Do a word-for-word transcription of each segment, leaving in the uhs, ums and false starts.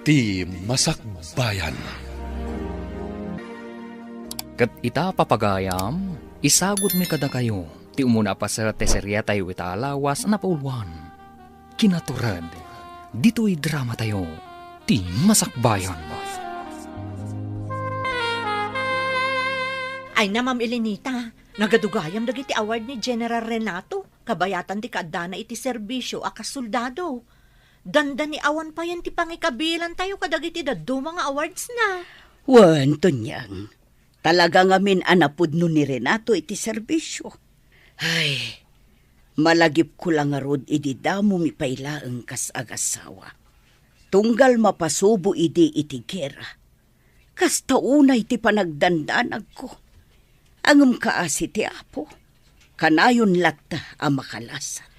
Ti Masakbayan. Ket ita, papagayam, isagutmi kadakayo ti umuna a paset ti seriatayo ita a lawas a napauluan. Kinatured, ditoy dramatayo, Ti Masakbayan. Ay na, Ma'am Elenita, nagadugayam dagiti award ni General Renato, kabayatan ti kaaddana iti serbisio a kasoldado. Dandani awan payen ti pangikabilantayo kadagiti dadduma nga awards na. Wen, Tonyang, talaga ngamin a napudno ni Renato iti serbisio. Ay, malagipko la ngarud idi damo mi pay laeng kas agasawa. Tunggal mapasubo idi iti gera. Kasta unay ti panagdandanagko. Ngem kaasi ti Apo, kanayon latta a makalasat.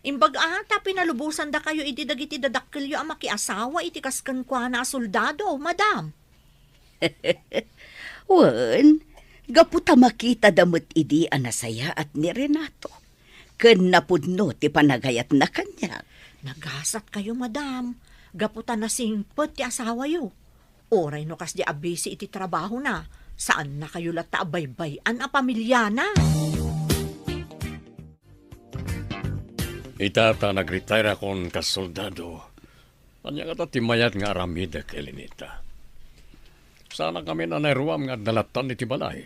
Imbag a ta pinalubosandakayo idi dagiti dadakkelyo a makiasawa iti kas kenkuana a soldado, madam. Wen, gapu ta makitada met idi a nasayaat ni Renato, ken napudno ti panagayatna kaniak. Nagasatkayo, madam, gapu ta nasingpet ti asawayo. Uray no kasdi a busy iti trabahona, saannakayo latta a baybay-an a pamiliana. Ita ta nagretire-akon kas soldado, ania ngata ti mayat nga aramidek, Elenita? Saanak ngamin a nairuam nga adda lattan iti balay.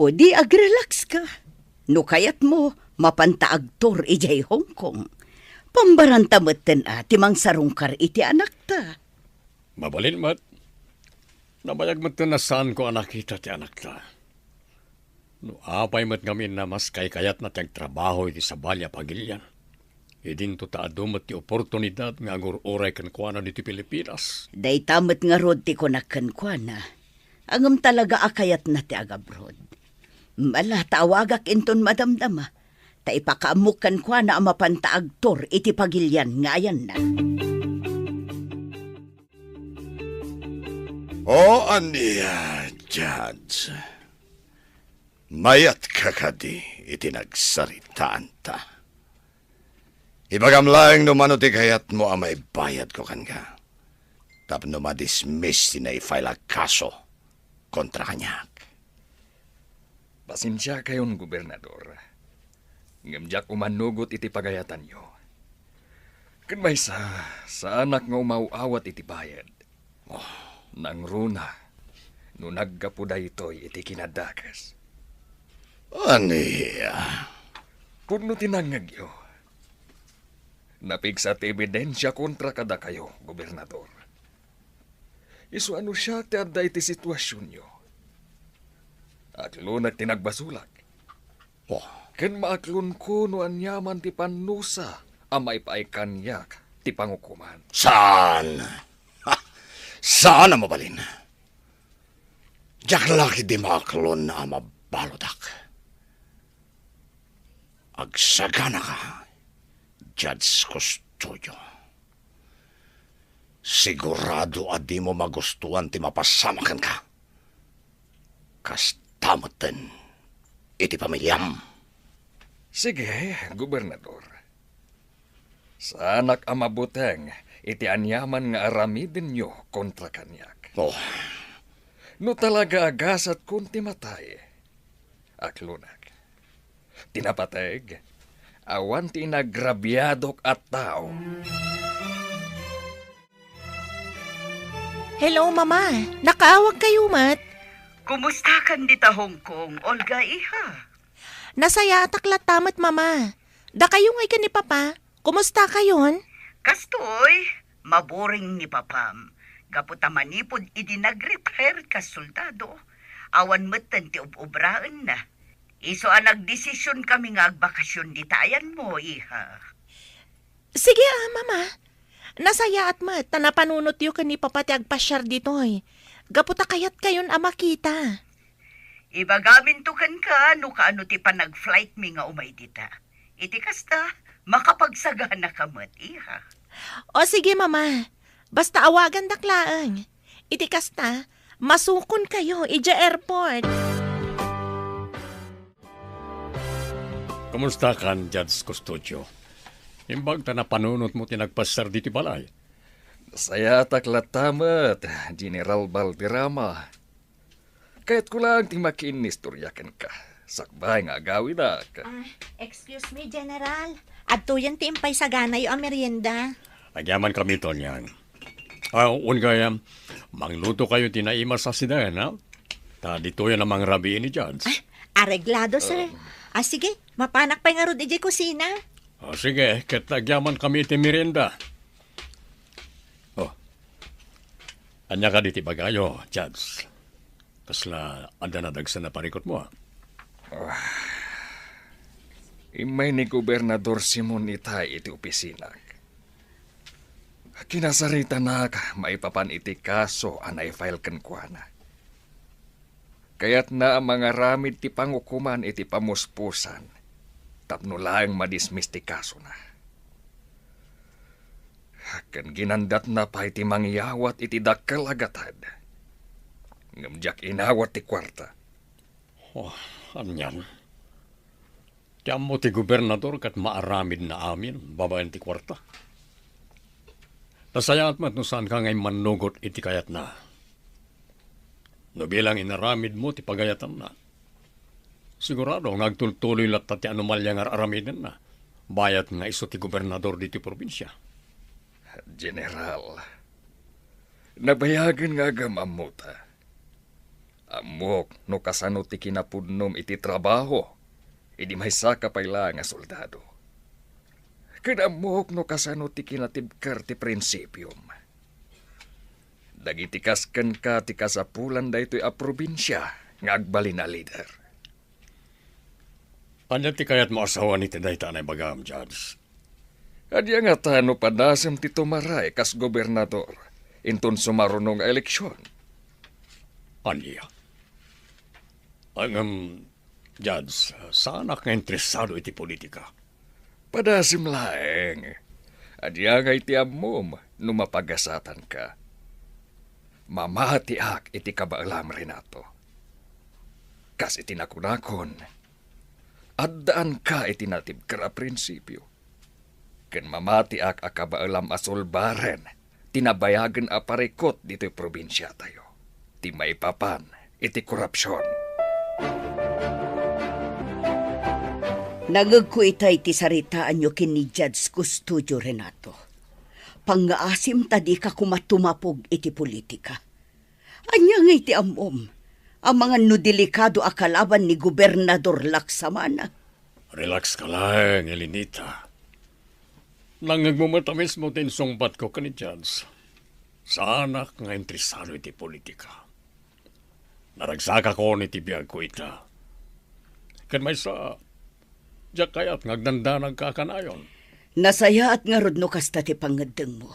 O di agrelax ka. No kayatmo, mapanta agtour idiay Hong Kong. Pambaranta metten a ti mangsarungkar iti anakta. Mabalin met. Nabayag metten a saanko a nakita ti anakta. No apay met ngamin a mas kaykayatna ti agtrabaho iti sabali a pagilian, idinto ta adu met ti oportunidad nga agur-uray kenkuana ditoy Pilipinas. Dayta met ngarud ti kunak kenkuana, ngem talaga a kayatna ti agabroad. Ala ta awagak inton madamdama, ta ipakaammok kenkuana a mapanta agtour iti pagilian nga ayanna. O ania, Judge? Mayatka kadi iti nagsaritaanta? Ibagam laeng no mano ti kayatmo a maibayadko kenka, tapno madismiss ti naifile a kaso kontra kaniak. Pasensiakayon, Gobernador, ngem diak umanugot iti pagayatanyo. Ken maysa, saanak nga umaw-awat iti bayad. Oh. Nangruna no naggapu daytoy iti kinadakes. Ania? Pudno ti nangngegyo. Napigsa ti ebidensia kontra kadakayo, Gobernador. Isu a no siak ti adda iti situasionyo, aklonek ti nagbasolak. Oh. Ken maaklonko no aniaman ti pannusa a maipaay kaniak ti pangukoman. Saan? Ha! Saan a mabalin. Diak la ketdi maaklon a mabaludak. Agsaganaka, Judge Custodio. Sigurado a dimo magustuan ti mapasamak kenka. Kasta metten iti pamiliam. Sige, Gobernador. Saanak a mabuteng iti aniaman nga aramidenyo kontra kaniak. Oh. No talaga a gasatkon ti matay, aklonek. Ti napateg, awan ti inagrabiadok a tao. Hello, Mama. Nakaawagkayo met? Kumustakan dita Hong Kong, Olga, iha? Nasayaatak latta met, Mama. Dakayo ngay ken ni Papa, kumustakayon? Kastoy, maburing ni Papam. Gapu ta manipud idi nag-retire kas soldado, awan metten ti ub-ubraenna. Isu a nagdesision kami nga agbakasion dita ayanmo, iha. Sige a, Mama. Nasayaat met ta napanunotyo ken ni Papa ti agpasiar ditoy, gapu ta kayatkayon a makita. Ibagaminto kenka no kaano ti panag-flight mi nga umay dita. Iti kasta, makapagsaganaka met, iha. O sige, Mama. Basta awagandak laeng. Iti kasta, masukonkayo idiay airport. Kumustakan, Judge Custodio? Imbag ta napanunotmo ti nagpasiar ditoy balay. Sayatak latta met, General Valderrama. Kayatko laeng ti makiinnistorya kenka, sakbay nga agawidak. Ah, excuse me, General. Adtoyen ti impaysaganayo a merienda. Agyaman kami, Tonyang. Ah, wen gayam, mangluto kayo ti naimas a siden, ha? Ta ditoy a mangrabii ni Judge. Ah, areglado, sir. Ah, sige, mapanak pay ngarud idiay kusina. Ah, sige, ket agyaman kami iti merienda. Oh, ania kadi ti ibagayo, Judge? Kasla adda nadagsen a parikutmo, a? Ah, immay ni Gobernador Simon itay iti opisinak. Kinasaritana maipapan iti kaso a naifile kenkuana. Kayatna a mangaramid ti pangukoman iti pamuspusan tapno laeng madismiss ti kasona. Ken ginandatna pay ti mangyawat iti dakkel a gatad. Ngem diak inawat ti kuarta. Oh, anian? Ti ammo ti gobernador ket maaramidna amin babaen ti kuarta. Nasayaat met no saanka nga immannugot iti kayatna. No bilang inaramidmo ti pagayatanna, sigurado nga agtultuloy latta ti anomalia nga ar-aramidenna, bayat nga isu ti gobernador ditoy probinsia. General, nabayagen nga agam-ammota. Ammok no kasano ti kinapudnom iti trabaho idi maysaka pay laeng a soldado. Ken ammok no kasano ti kinatibker ti prinsipiom. Dagiti kas kenka ti kasapulan daytoy a probinsia nga agbalin a lider. Ania ti kayatmo a sawen iti dayta a naibagam, Judge? Ania ngata no padasem ti tumaray kas gobernador inton sumaruno nga eleksion? Ania? Ngem, Judge, saanak nga interesado iti politika. Padasem laeng. Ania nga iti ammom no mapagasatanka? Mamatiak iti kabaelam, Renato. Kas iti nakunakon, addaanka iti natibker a prinsipio. Ken mamatiak a kabaelam a sulbaren ti nabayagen a parikut ditoy probinsiatayo, ti maipapan iti korupsion. Nangngegko itay ti saritaanyo ken ni Judge Custodio, Renato. Pangngaasim ta dika koma tumapog iti politika. Ania nga iti ammom? Amangan no delikado a kalaban ni Gobernador Laksamana. Relax ka laeng, Elenita. Nangngegmo met a mismo ti insungbatko ken ni Judge. Saanak nga interesado iti politika. Naragsakakon iti biagko ita. Ken maysa, diak kayat nga agdandanagka a kanayon. Nasayaat ngarud no kasta ti pangngeddengmo.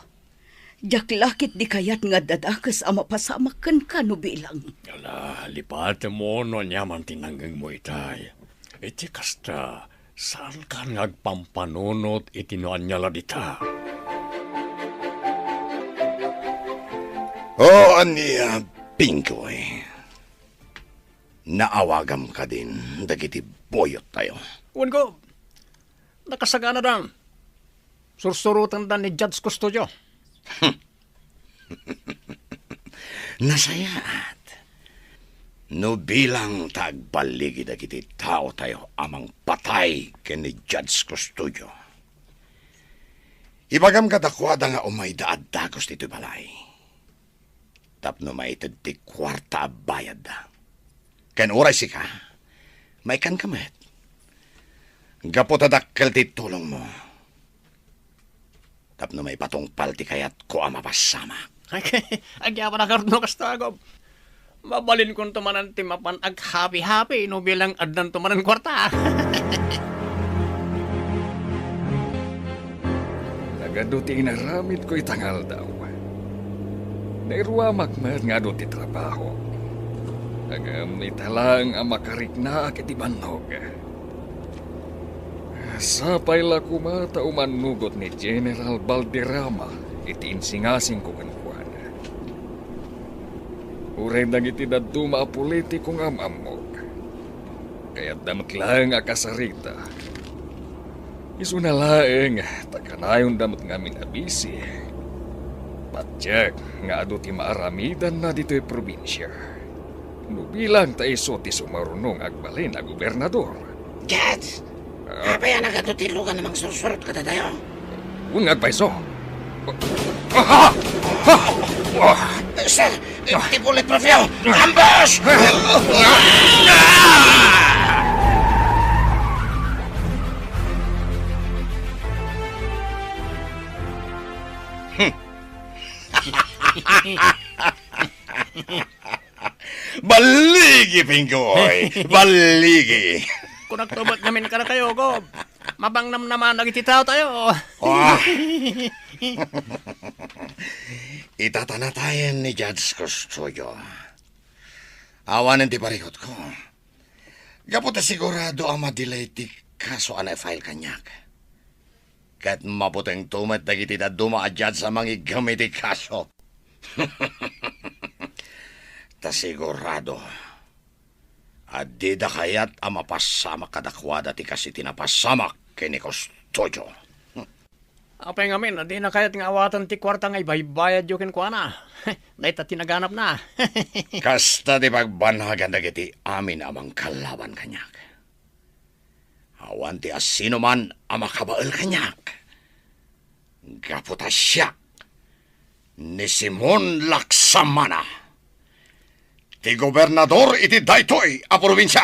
Diak la ketdi kayat nga adda dakes a mapasamak kenka no bilang. Ala, lipatemmo no aniaman ti nangngegmo itay. Iti kasta, saankan nga agpampanunot iti no ania la dita. O ania, Pinggoy? Naawagam kadin dagiti buyottayo? Wen ko, nakasaganada. Sursurotenda ni Judge Custodio. Nasayaat. No bilang ta agballigi dagiti taotayo a mangpatay ken ni Judge Custodio, ibagam kadakuada nga umayda a dagus ditoy balay tapno maited ti kuarta a bayadda. Ken uray sika, maikkanka met. Gapu ta dakkel ti tulongmo. Tapno maipatungpal ti kayatko a mapasamak. Ay, agyaman a garud no kasta, Gob. Mabalinkonto manen ti mapan aghapi-hapi no bilang addanto manen kuarta. Nagadu ti inaramidko ita nga aldaw. Nairuamak met nga adu ti trabaho. Ngem ita laeng a makariknaak iti bannog. Sapay la koma ta umannugot ni General Valderrama iti insingasingko kenkuana. Uray dagiti dadduma a politiko nga am-ammok, kayatda met laeng a kasarita. Isuna laeng ta kanayonda met ngamin a bisi. Patiek nga adu ti maaramidanna ditoy probinsia. No bilang ta isu ti sumaruno nga agbalin a gobernador. Judge! Ah. Apay a nagadu ti lugan a mangsursurot kadatayo? Wen nga agpayso. Ah! Ah! Ah! Sir, ti bulletproof yo! Ambush! Balligi, Pinggoy! Balligi! Kunak to met ngamin kadakayo, Gob. Mabangnamnaman dagiti taotayo. Ah. Itatanatayen ni Judge Custodio. Awanen ti parikutko. Gapu ta sigurado a madelay ti kaso a na-file kaniak. Ket mabutengto met dagiti dadduma a judge a mangiggem iti kaso. Ta sigurado a dida kayat a mapasamak kadakuada ti kas iti napasamak ken ni Custodio. Apay ngamin a dina kayat nga awaten ti kuarta nga ibaybayadyo kenkuana? Dayta ti naganapna. Kasta ti pagbanagan dagiti amin a mangkallaban kaniak. Awan ti asinoman a makabael kaniak. Gapu ta siak ni Simon Laksamana, ti gobernador iti daytoy a probinsia.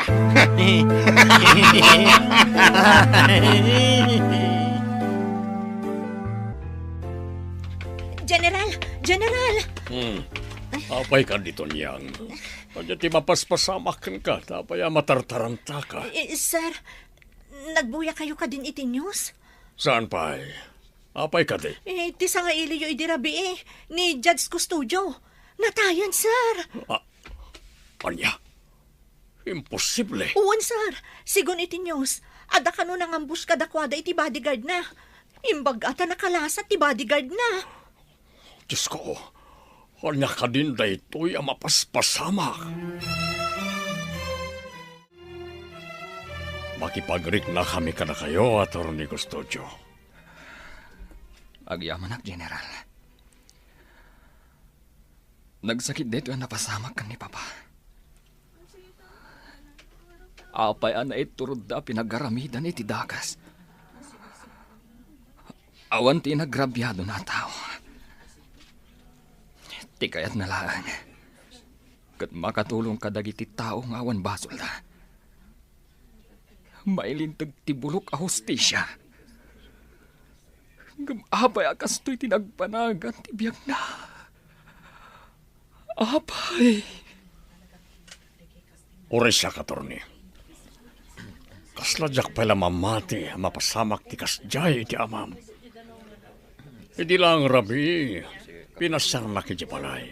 General! General! Hmm. Apay ka dito, Niang? Ania ti mapaspasamak kenka, ta apay a matartarantaka? Eh, sir, nagbuya kayo kadin iti news? Saan pay? Apay kadi? Eh, ti sangailiyo idi rabii, ni Judge Custodio. Natayan, sir. Ah, ania? Imposible. Wen, sir. Sigun iti news, adda kano nangambush kadakuada iti bodyguardna. Imbag-a ta nakalasat ti bodyguardna. Diosko, ania kadin daytoy a mapaspasamak? Makipagriknakami kadakayo, Attorney Custodio. Agyamanak, General. Nagsakit daytoy a napasamak ken ni Papa. Apay a naiturodda a pinagaramidan iti dakes? Awan ti inagrabiadona a tao. Ti kayatna laeng, ket makatulong kadagiti tao nga awan basolda. Mailinteg ti bulok a hustisia. Ngem apay a kastoy ti nagbanagan ti biagna? Apay. Uray siak, Attorney. Kasla diak pay la mamati a mapasamak ti kasdiay iti amam. Idi laeng rabii, pinasiarnak idiay balay.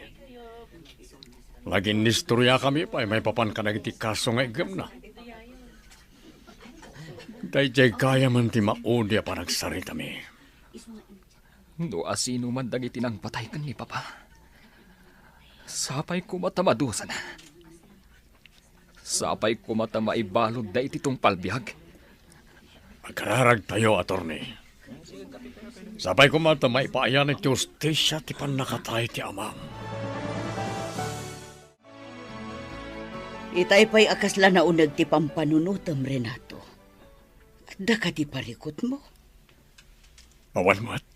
Naginnistoriakami pay maipapan kadagiti kaso nga iggemna. Daydiay gayamen ti maudi a panagsaritami. No asinoman dagiti nangpatay ken ni Papa, sapay koma ta madusana. Sapay koma ta maibaludda iti tungpal biag. Agkararagtayo, Attorney. Sapay koma ta maipaayan iti hustisia ti pannakatay ti amam. Itay pay a kasla nauneg ti pampanunotem, Renato. Adda kadi parikutmo? Awan met.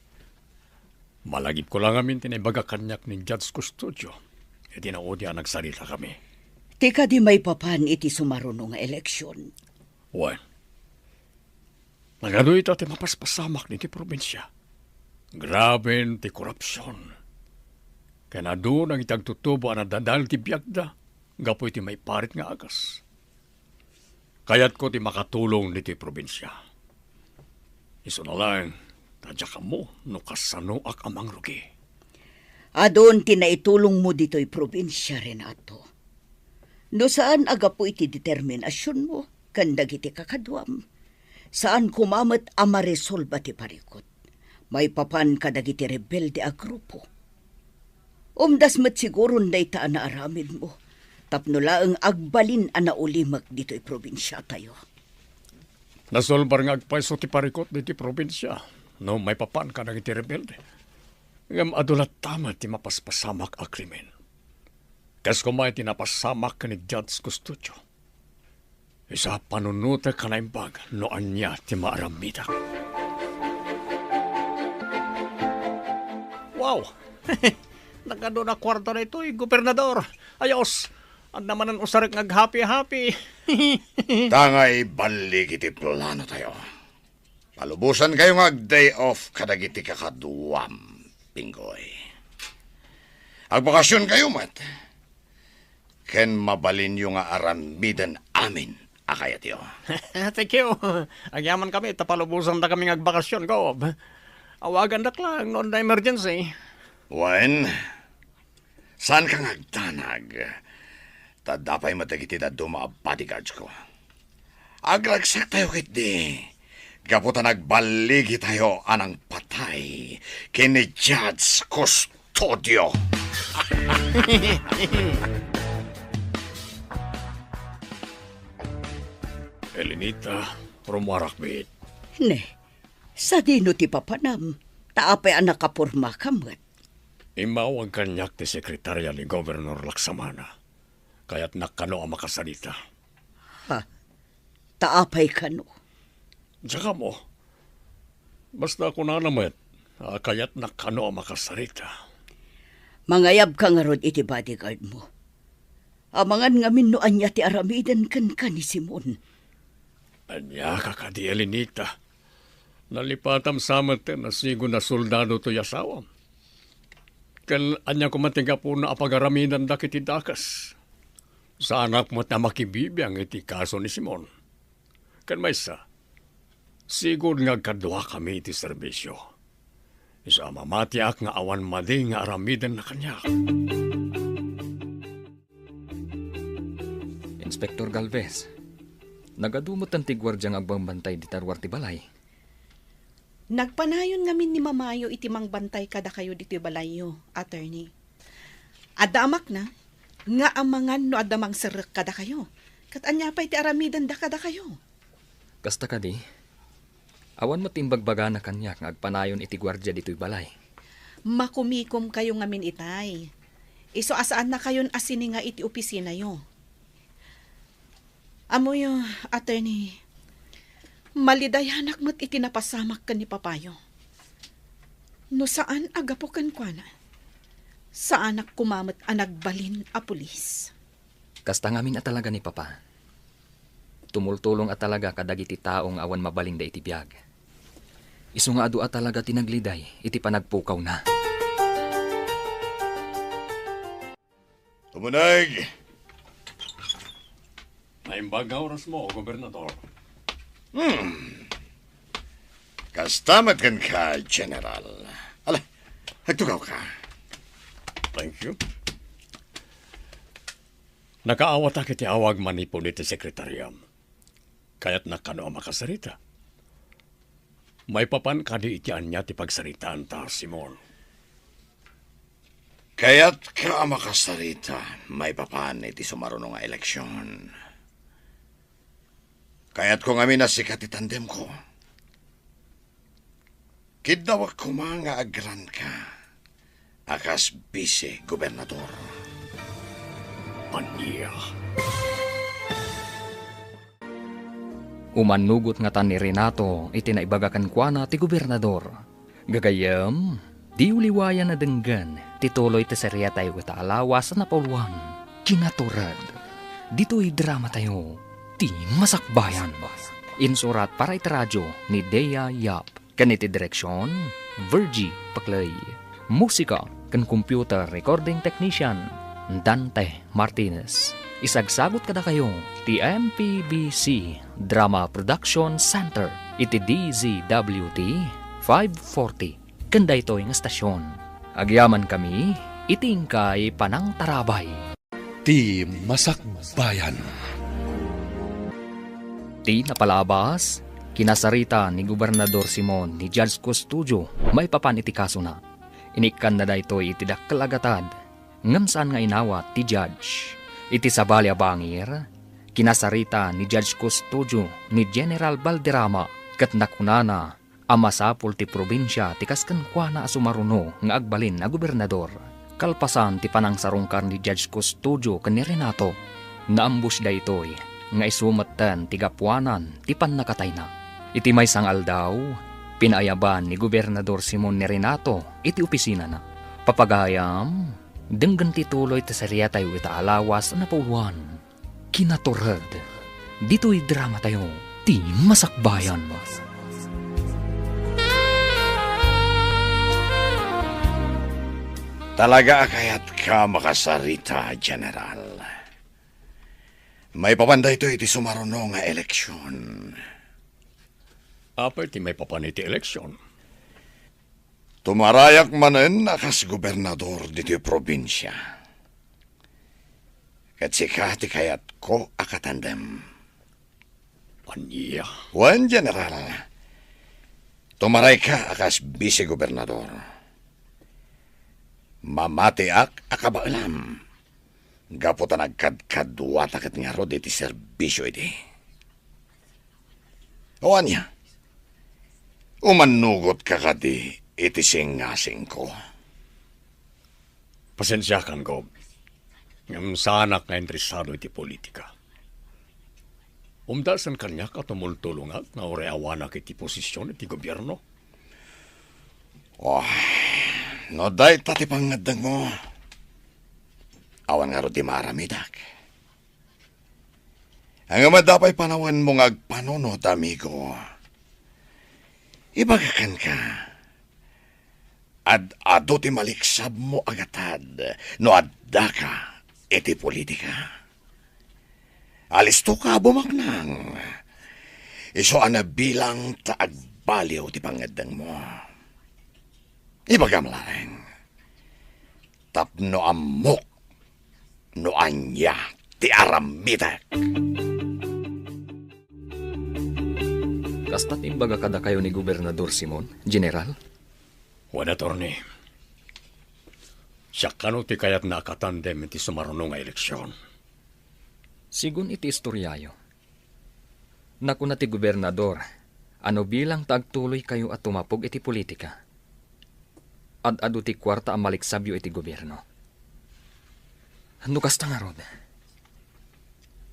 Malagipko la ngamin ti naibaga kaniak ni Judge Custodio iti naudi a nagsaritakami. Ti kadi maipapan iti sumaruno nga eleksion? Wen, nagadu ita ti mapaspasamak ditoy probinsia. Graben ti korupsion. Ken adu dagiti agtutubo a nadadael ti biagda gapu iti maiparit nga agas. Kayatko ti makatulong ditoy probinsia. Isuna laeng ta diak ammo no kasanoak a mangrugi. Adun ti naitulongmo ditoy probinsia, Renato. No saan a gapu iti determinasionmo ken dagiti kakaduam, saan koma met a maresolba ti parikut maipapan kadagiti rebelde a grupo. Umdas met siguron dayta a naaramidmo tapno laeng agbalin a naulimek ditoy probinsiatayo. Nasulbar nga agpayso ti parikut ditoy probinsia no maipapan kadagiti rebelde. Ngem adu latta met ti mapaspasamak a krimen. Kas koma iti napasamak ken ni Judge Custodio. Isu a panunotek a naimbag no ania ti maaramidek. Wow! Nagadu a kuarta daytoy, Gobernador. Ayos! Adda manen usarek nga aghappy-happy. Ta nga ibalik iti plano tayo. Palubosankayo nga ag-day off kadagiti kakaduam, Pinggoy. Agbakasionkayo met, ken mabalinyo nga aramiden amin a kayatyo. Thank you. Agyaman kami, ta palubosandakami nga agbakasion, Gob. Awagandak lang no adda emergency. Wen, saanka nga agdanag. Ta adda pay met dagiti dadduma a bodyguards ko. Agragsaktayo ketdi, gapu ta nagballigitayo a nangpatay ken ni Judge Custodio. Elenita, rummuarak met. Ne, sadino ti papanam? Ta apay a nakapormaka met? Immawag kaniak ti sekretarya ni Gobernador Laksamana. Kayatnak kano a makasarita. Ha? Ta apay kano? Diak ammo. Basta kunana met a kayatnak kano a makasarita. Mangayabka ngarud iti bodyguard mo. Amangan ngamin no ania ti aramiden kenka ni Simon. Ania ka kadi, Elenita? Nalipatam sa met a sigud a soldado toy asawam. Ken ania koma ti gapuna a pagaramidanda iti dakes? Saanak met a makibibiang iti kaso ni Simon. Ken maysa, sigud nga agkaduakami iti serbisio. Isu a mamatiak nga awan madi nga aramidenna kaniak. Inspector Galvez, nagadu metten ti guardia nga agbambantay dita ruar ti balay. Nagpanayon ngamin ni Mamayo iti mangbantay kadakayo ditoy balayyo, attorney. Adda amakna nga amangan no adda mangserrek kadakayo. Ket ania pay ti aramidenda kadakayo? Kasta kadi, awan met ti imbagbagana kaniak nga agpanayon iti guardia ditoy balay. Makumikomkayo ngamin itay. Isu a saannakayon a sininga iti opisinayo. Ammoyo, attorney, malidayanak met iti napasamak ken ni Papayo. No saan a gapu kenkuana, saanak koma met a nagbalin a pulis. Kasta ngamin a talaga ni Papa. Tumultulong a talaga kadagiti tao nga awan mabalinda iti biag. Isu nga adu a talaga ti nagliday iti panagpukawna. Umuneg! Naimbag nga oras mo, Gobernador. Hmm. Kasta met kenka, General. Ala, agtugawka. Thank you. Nakaawatak iti awag manipud iti sekretariam. Kayatnak kano a makasarita? Maipapan kadi iti ania ti pagsaritaanta, Simon? Kayatka a makasarita maipapan iti sumaruno nga eleksion. Kayatko ngamin a sika ti tandemko. Kiddawek koma nga agranka a kas bise-gobernador. Ania? Umannugot ngata ni Renato iti naibaga kenkuana ti gobernador. Gagayyem, diyo liwayan a denggen ti tuloy ti seriatayo ita a lawas a napauluan, Kinatured. Ditoy dramatayo, Ti Masakbayan. Insurat para iti radyo ni Dea Yap. Ken iti direksion, Virgie Paclay. Musika ken computer recording technician, Dante Martinez. Isagsagut kadakayo ti M P B C Drama Production Center iti D Z W T five forty ken daytoy nga estasion. Agyamankami iti inkay panangtarabay. Ti Masakbayan. Ti napalabas, kinasarita ni Gobernador Simon ni Judge Custodio maipapan iti kasona. Inikkanna daytoy iti dakkel a gatad, ngem saan nga inawat ti judge. Iti sabali a bangir, kinasarita ni Judge Custodio ni General Valderrama ket nakunana, a masapul ti probinsia ti kas kenkuana a sumaruno nga agbalin a gobernador. Kalpasan ti panangsarungkar ni Judge Custodio ken ni Renato, naambus daytoy nga isu metten ti gapuanan ti pannakatayna. Iti maysa nga aldaw, pinaayaban ni Gobernador Simon ni Renato iti opisinana. Papagayam, denggen ti tuloy ti seriatayo ita a lawas a napauluan. Kinatured, ditoy dramatayo, ti Masakbayan. Talaga a kayatka makasarita, General. Maipapan daytoy iti sumaruno nga eleksion. Apay ti maipapan iti eleksion? Tumarayak manen a kas gobernador ditoy probinsia. Ket sika ti kayatko a katandem. Ania? Wen, General. Tumarayka a kas bise-gobernador. Mamatiak a kabaelam. Gapu ta nagkadkaduata ket ngarud iti serbisio idi. O ania? Umannugotka kadi iti singasingko? Pasensiakan, Gob. Ngem saanak nga interesado iti politika. Umdasen kaniak a tumultulongak nga uray awanak iti posision iti gobierno. Oh, no dayta ti pangngeddengmo, awan ngarud ti maaramidak. Ngem adda pay panawenmo nga agpanunot, amigo. Ibagak kenka, ad-adu ti maliksabmo a gatad no addaka iti politika. Alistoka a bumaknang. Isu a nabilang ta agbaliw ti pangngeddengmo. Ibagam laeng, tapno ammok no ania ti aramidek. Kasta ti imbaga kadakayo ni Gobernador Simon, General? Wen, Attorney. Siak kano ti kayatna a katandem iti sumaruno nga eleksion. Sigun iti istoriayo, nakuna ti gobernador a no bilang ta agtuloykayo a tumapog iti politika, ad-adu ti kuarta a maliksabyo iti gobierno. No kasta ngarud,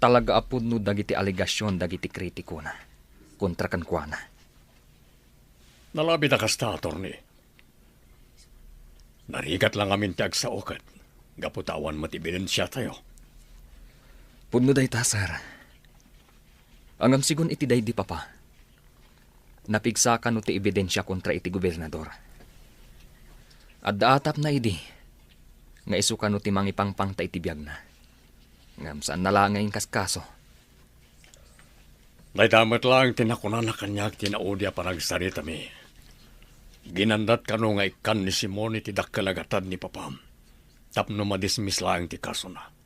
talaga a pudno dagiti alegasion dagiti kritikona kontra kenkuana. Nalabit a kasta, Attorney. Narigat la ngamin ti agsao ket gapu ta awan met ebidensiatayo. Pudno dayta, sir. Ngem sigun iti daydi, Papa, napigsa kano ti ebidensia kontra iti gobernador. Adda atapna idi nga isu kano ti mangipangpangta iti biagna. Ngem saanna la nga inkaskaso. Dayta met laeng ti nakunana kaniak ti naudi a panagsaritami. Ginandat kano nga ikkan ni Simon iti dakkel a gatad ni Papam tapno madismiss laeng ti kasona.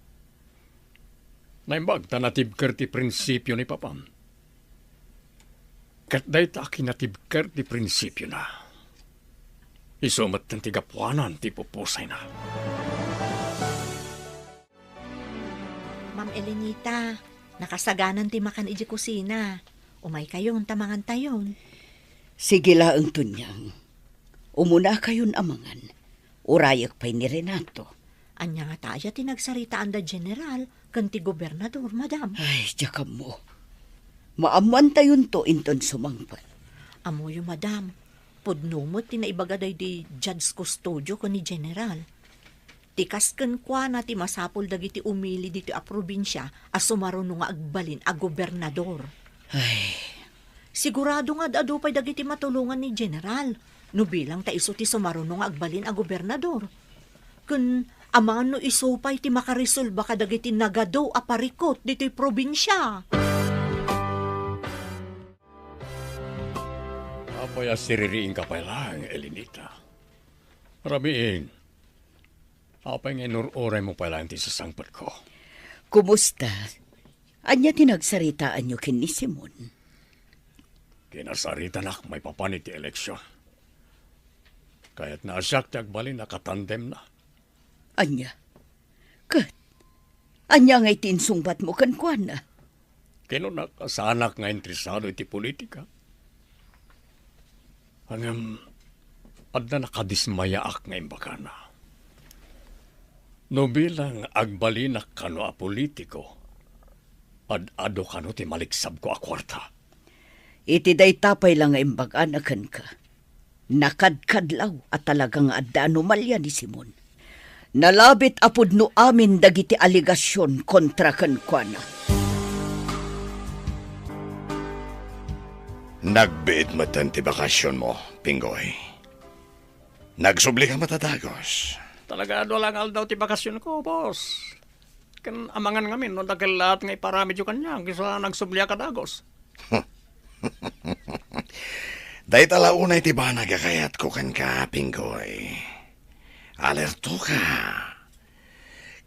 Naimbag ta natibker ti prinsipio ni Papam. Ket dayta a kinatibker ti prinsipiona, isu metten ti gapuanan ti pupusayna. Ma'am Elenita, nakasaganan ti makan idiay kusina. Umaykayon ta mangantayon. Sige laeng, Tonyang. Umunakayon a mangan. Urayek pay ni Renato. Ania ngata aya ti nagsaritaanda General ken ti Gobernador, Madam? Ay, diak ammo. Maammoantayonto inton sumangpet. Ammoyo, Madam. Pudno met ti naibaga daydi Judge Custodio ken ni General. Ti kas kenkuana ti masapul dagiti umili ditoy a probinsia a sumaruno nga agbalin a gobernador. Ay. Sigurado nga ad-adu pay dagiti matulongan ni General no bilang ta isu ti sumaruno nga agbalin a gobernador. Ken amangan no isu pay ti makaresolba kadagiti nagadu a parikut ditoy probinsia. Apay a siririingka pay laeng, Elenita? Rabiin, apay nga inur-uraymo pay laeng ti sasangpetko? Kumusta? Ania ti nagsaritaanyo ken ni Simon? Kinasaritanak maipapan iti eleksion. Kayatna a siak ti agbalin a katandemna. Ania? Ket ania ngay ti insungbatmo kenkuana? Kinunak a saanak nga interesado iti politika. Ngem, adda nakadismayaak nga imbagana. No bilang agbalinak kano a politiko, ad-adu kano ti maligsabko a kuarta. Iti dayta pay la nga imbagana kenka, nakadkadlaw a talaga nga adda anomalia ni Simon. Nalabit a pudno amin dagiti alegasion kontra kenkuana. Nagbiit metten ti bakasionmo, Pinggoy. Nagsubli ka met a dagus. Talaga, dua la nga aldaw ti bakasionko, boss. Ken amangan ngamin no dakkel laat nga ipaaramidyo kaniak, isu a nagsubliak a dagus. Dayta la unay ti banag a kayatko kenka, Pinggoy. Alertoka.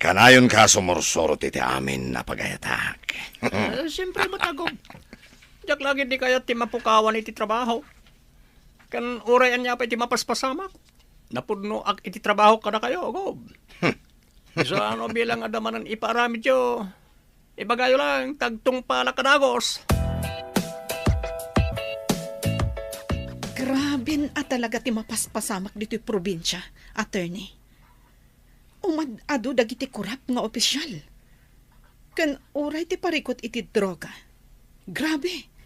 Kanayonka a sumursuro iti amin a pagayatak. Eh, siyempre met, Gob. Diak la ketdi kayat ti mapukawan iti trabaho. Ken uray ania pay ti mapaspasamak, napudnoak iti trabaho kadakayo, Gob. Isu a no bilang adda manen ipaaramidyo, ibagayo lang, tagtungpalak a dagus. Graben a talaga ti mapaspasamak ditoy probinsia, attorney. Umad-adu dagiti korap nga opisyal. Ken uray ti parikut iti droga. Grabe!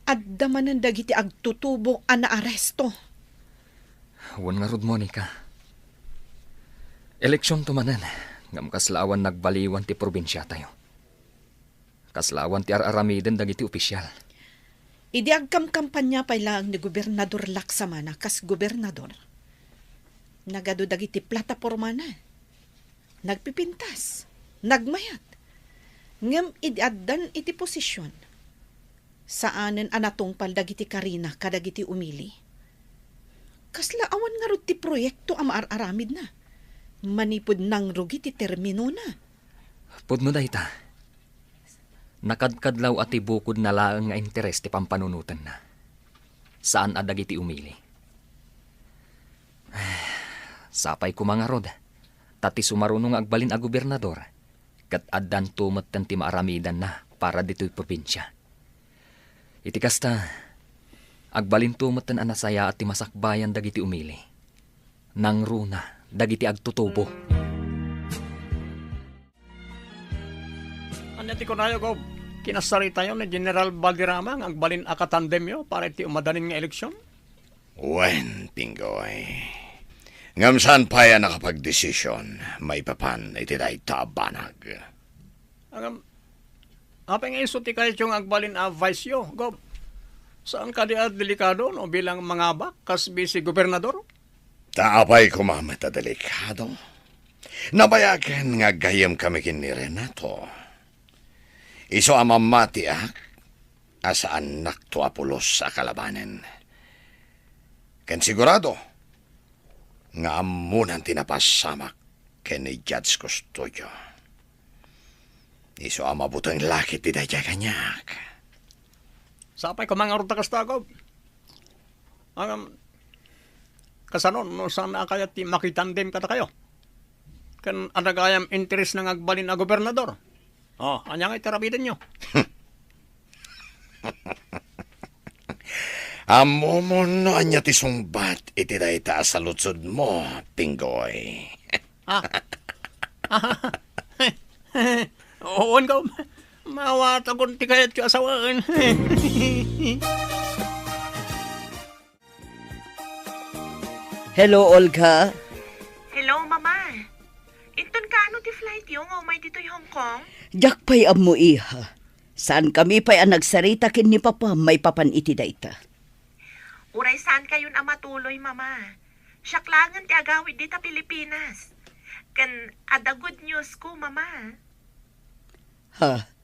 Adda manen dagiti agtutubo a naaresto. Wen ngarud, Monica. Eleksionto manen, ngem kasla awan nagbaliwan ti probinsiatayo. Kasla awan ti ar-aramiden dagiti opisyal. Idi agkamkampania pay laeng ni Gobernador Laksamana kas gobernador, nagadu dagiti platapormana. Nagpipintas, nagmayat. Ngem idi addan iti posision, saanen a natungpal dagiti karina kadagiti umili. Kasla awan ngarud ti proyekto a maar-aramidna manipud nangrugi ti terminona. Pudno dayta. Nakadkadlaw a ti bukodna laeng nga interes ti pampanunotenna. Saan a dagiti umili. Sapay koma ngarud, ta ti sumaruno nga agbalin a gobernador, ket addanto metten ti maaramidanna para ditoy probinsia. Iti kasta, agbalinto metten a nasayaat ti masakbayan dagiti umili. Nangruna dagiti agtutubo. Ania ti kunayo, Gob? Kinasaritayo ni General Valderrama nga agbalin a katandemyo para iti umadanin nga eleksion? Wen, Pinggoy. Ngem saan pay a nakapagdesision maipapan iti dayta a banag. Ngem, apay nga isu ti kayatyo nga agbalin a vice-yo, Gob? Saan kadi a delikado no bilang mangabak kas bisi gobernador? Ta apay koma met a delikado? Nabayagen nga aggayyemkami ken ni Renato. Isu a mamatiak a saannakto a pulos a kalabanen. Ken sigurado nga ammonan ti napasamak ken ni Judge Custodio. Isu a mabuteng la ketdi daydiay kaniak. Sapay koma ngarud ta kasta, Gob. Ngem, kasano no saan a kayat ti makitandem kadakayo? Ken adda gayam interesna nga agbalin a gobernador? Oh, ania nga iti aramidenyo? Ammomon no ania ti sungbat iti dayta a saludsodmo, Pinggoy. Ah. Wen, Gob. Maawatakon ti kayatyo a sawen. Hello, Olga. Hello, Mama. Inton kaano ti flightyo nga umay ditoy Hong Kong? Diak pay ammo, iha. Saankami pay a nagsarita ken ni Papa maipapan iti dayta. Uray saankayon a matuloy, Mama. Siak laengen ti agawid dita Pilipinas. Ken adda good news ko, Mama. Ha?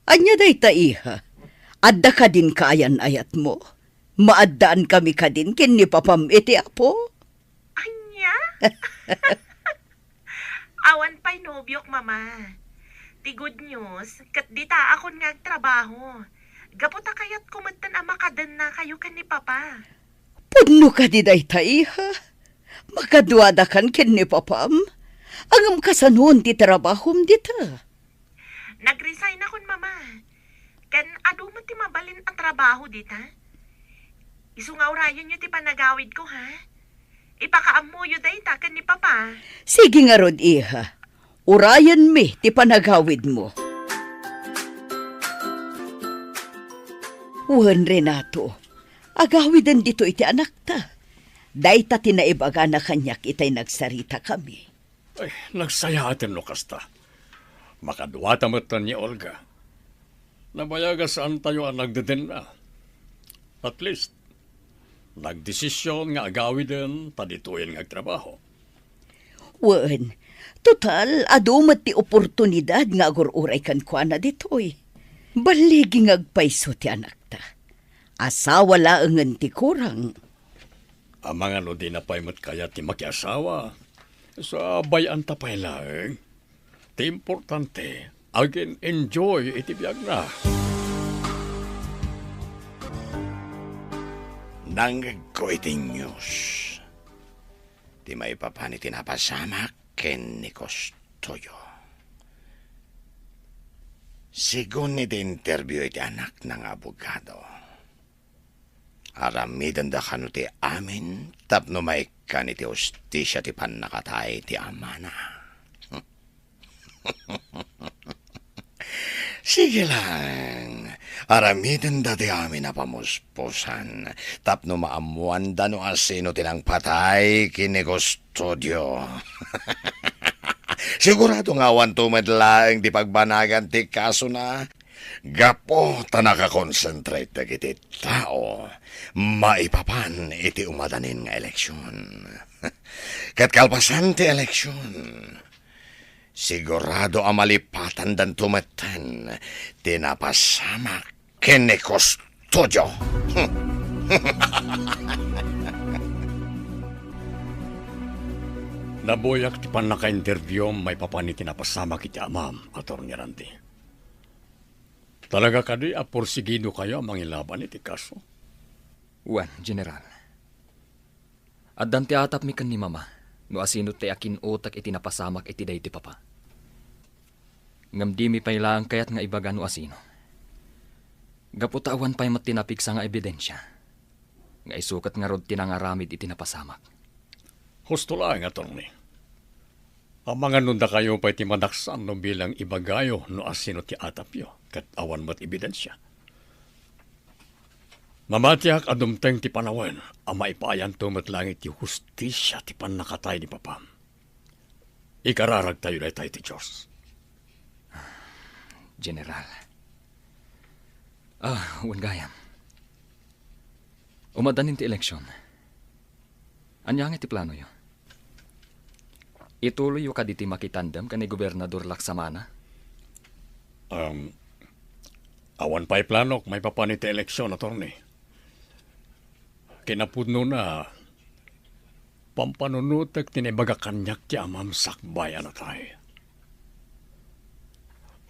Ania dayta, iha? Adda kadin kaayan-ayatmo? Maaddaan kami kadin ken ni Papam iti Apo? Ania? Awan pay nobiok, Mama. Ti good news, ket ditaakon nga agtrabaho. Gapu ta kayatko metten a makadennakayo ken ni Papa. Pudno kadi dayta, iha? Makaduadakan ken ni Papam? Ngem kasanon ti trabahom dita? Nag-resignakon, Mama. Ken adu met ti mabalin a trabaho dita. Isu nga urayenyo ti panagawidko, ha? Ipakaammoyo dayta ken ni Papa. Sige ngarud, iha. Urayenmi ti panagawidmo. Wen, Renato, agawiden ditoy ti anakta. Dayta ti naibagana kaniak itay nagsaritakami. Ay, nagsayaaten no kasta. Makaduata metten ni Olga. Nabayag a saantayo a nagdedenna. At least, nagdesisyon nga agawiden ta ditoyen nga agtrabaho. Wen, total, adu met ti oportunidad nga agur-uray kenkuana ditoy. Balligi nga agpayso ti anakta. Asawa laengen ti kurang. Amangan no dina pay met kayat ti makiasawa, sa bay-anta pay laeng. Ti importante, agin-enjoy iti biagna. Nangngegko iti news ti maipapan iti napasamak ken ni Custodio. Segun iti interview iti anakna nga abogado, aramidenda kano ti amin tapno maikkan iti hustisia ti pannakatay ti amana. Sige lang, aramidenda ti amin a pamuspusan tapno maammoanda no asino ti nangpatay ken ni Custodio. Sigurado nga awanto met laeng ti pagbanagan ti kasona. Gapu ta nakakonsentrate dagiti tao maipapan iti umadanin nga eleksion. Ket kalpasan ti eleksion, sigurado a malipatandanto metten ti napasamak ken ni Custodio. Nabuyak ti pannakainterviewam maipapan iti napasamak iti amam, Attorney Randy. Talaga kadi a porsigidokayo a mangilaban iti kaso? Wen, General. Addan ti atapmi ken ni Mama no asino ti akin-utek iti napasamak iti daydi Papa. Ngem dimi pay laeng kayat nga ibaga no asino. Gapu ta awan pay met ti napigsa nga ebidensia nga isu ket ngarud ti nangaramid iti napasamak. Husto laeng, Attorney. Amangan no dakayo pay ti madaksan no bilang ibagayo no asino ti atapyo ket awan met ebidensia. Mamatiak a dumteng ti panawen a maipaayanto met laeng iti hustisia ti pannakatay ni Papam. Ikararagtayo dayta iti Dios. General. Ah, wen gayam. Umadanin ti eleksion. Ania nga ti planoyo? Ituloyyo kadi ti makitandem ken ni Gobernador Laksamana? Um, awan pay planok maipapan iti eleksion, Attorney. Kinapudnona, pampanunotek ti naibaga kaniak ti amam sakbay a natay.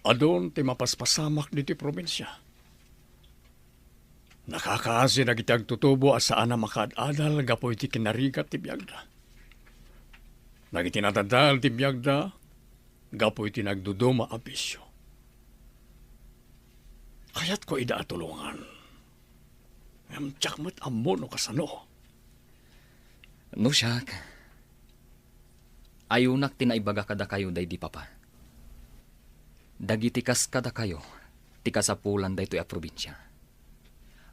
Adun ti mapaspasamak ditoy probinsia. Nakakaasi dagiti agtutubo a saan a makaad-adal gapu iti kinarigat ti biagda. Dagiti nadadael ti biagda gapu iti nagduduma a bisio. Kayatko ida a tulongan. Ngem diak met ammo no kasano. No siak, ayunak ti naibaga kadakayo daydi Papa. Dagiti kas kadakayo ti kasapulan daytoy a probinsia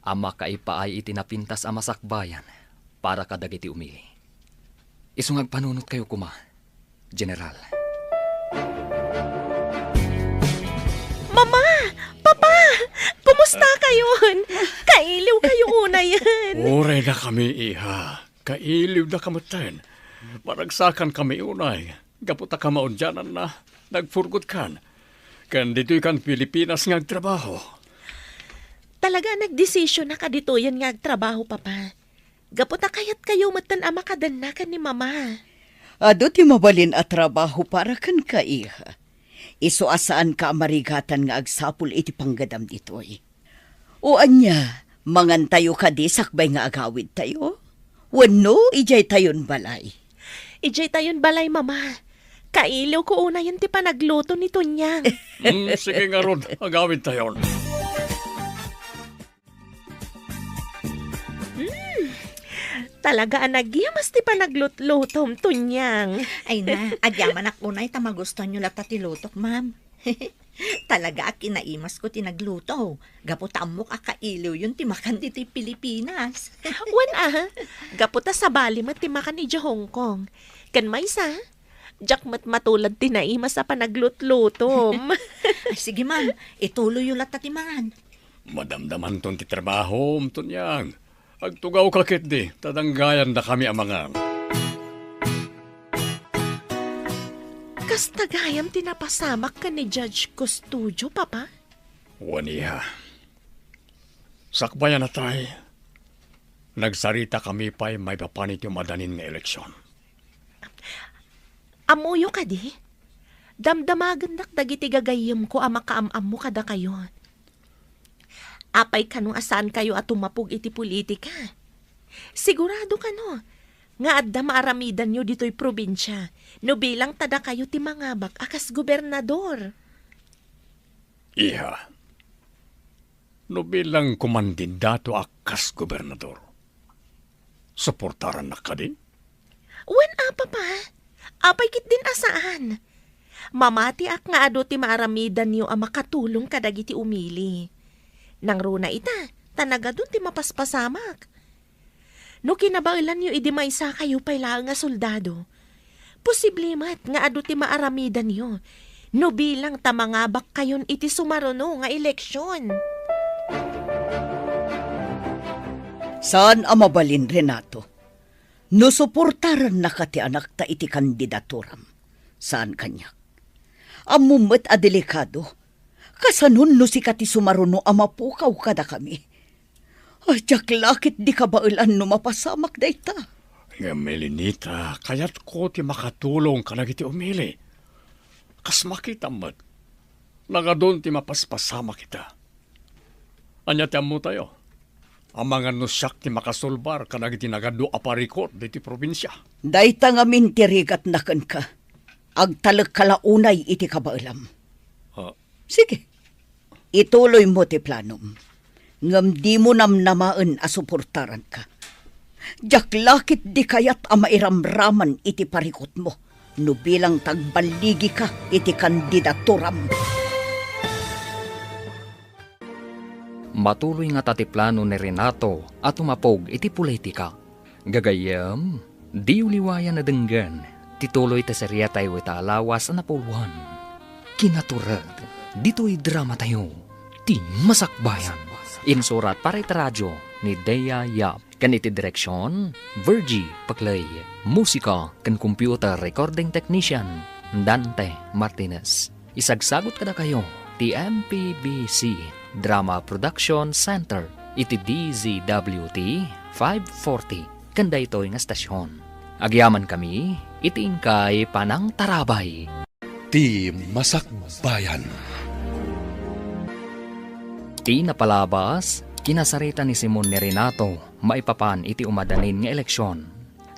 a makaipaay iti napintas a masakbayan para kadagiti umili. Isu nga agpanunotkayo koma, General. Mama! Papa! Kumusta kayon? Kailiw kayo unayen. Uray dakami, iha. Kailiw daka metten. Maragsakankami unay. Gapu ta kamaudiananna, nagpurgotkan. Ken ditoykan Pilipinas nga agtrabaho. Talaga a nagdesisionnak a ditoyen nga agtrabaho, Papa. Gapu ta kayatkayo metten a makadenna ken ni Mama. Adu ti mabalin a trabaho para kenka, iha. Isu a saanka a marigatan nga agsapul iti panggadam ditoy. O ania, mangantayo kadi sakbay nga agawidtayo? Wenno, idiay tayon balay? Idiay tayon balay, Mama. Kailiwko unayen ti panagluto ni Tonyang. Mm, sige ngarud, agawidtayon. Mm, Talaga a nagyamas ti panaglutlutom, Tonyang. Ay na, agyamanak unay ta magustuanyo latta ti lutok, ma'am. Talaga a kinaimasko ti nagluto. Gapu ta ammok a kailiwyon ti makan ditoy Pilipinas. Wen a, gapu ta sabali met ti makan idiay Hong Kong. Ken maysa, diak met matulad ti naimas a panaglutlutom. Ay, sige, ma'am. Ituloyyo latta ti mangan. Madamdamanton ti trabahom, Tonyang. Agtugawka ketdi, ta danggayandakami a mangan. Kasta gayam ti napasamak ken ni Judge Custodio, Papa? Wen, iha. Sakbayan a tay, nagsaritakami pay maipapan iti umadanin nga eleksion. Ammoyo kadi? Damdamagendak dagiti gagayyemko a makaam-ammo kadakayo. Apay kano a saankayo a tumapog iti politika? Sigurado kano nga adda maaramidanyo ditoy probinsia no bilang ta dakayo ti mangabak a kas gobernador? Iha, no bilang kumandidato a kas gobernador, suportarannak kadi? Wen a, Papa. Apay ketdin a saan? Mamatiak nga adu ti maaramidanyo a makatulong kadagiti umili. Nangruna ita, ta nagadun ti mapaspasamak. No kinabaelanyo idi maysakayo pay laeng a soldado, posible met nga adu ti maaramidanyo no bilang ta mangabakkayon iti sumaruno nga eleksion. Saan a mabalin, Renato. No suportarannaka ti anakta iti kandidaturam, saan kaniak. Ammom met a delikado. Kasanon no sika ti sumaruno a mapukaw kadakami? Ay, diak la ketdi kabaelan no mapasamak dayta. Ngem, Elenita, kayatko ti makatulong kadagiti umili. Kas makitam met, nagadun ti mapaspasamak ita. Ania ti ammotayo? Amangan no siak ti makasulbar kadagiti nagadu a parikut ditoy probinsia. Dayta ngamin ti rigatna kenka. Agtalekka la unay iti kabaelam. Ha? Sige. Ituloymo ti planom. Ngem dimo namnamaen a suportaranka. Diak la ketdi kayat a mairamraman iti parikutmo no bilang ta agballigika iti kandidaturam. Matuloy ngata ti plano ni Renato a tumapog iti politika. Gagayyem, diyo liwayan a denggen ti tuloy ti seriatayo ita a lawas a napuloan. Kinatured, ditoy dramatayo, Ti Masakbayan. Insurat para iti radio ni Dea Yap. Ken iti direksion, Virgie Paclay. Musika ken computer recording technician, Dante Martinez. Isagsagut kadakayo ti M P B C Drama Production Center iti D Z W T five forty ken daytoy nga estasion. Agyamankami iti inkay panangtarabay. Ti Masakbayan. Ti napalabas, kinasarita ni Simon ni Renato maipapan iti umadanin nga eleksion.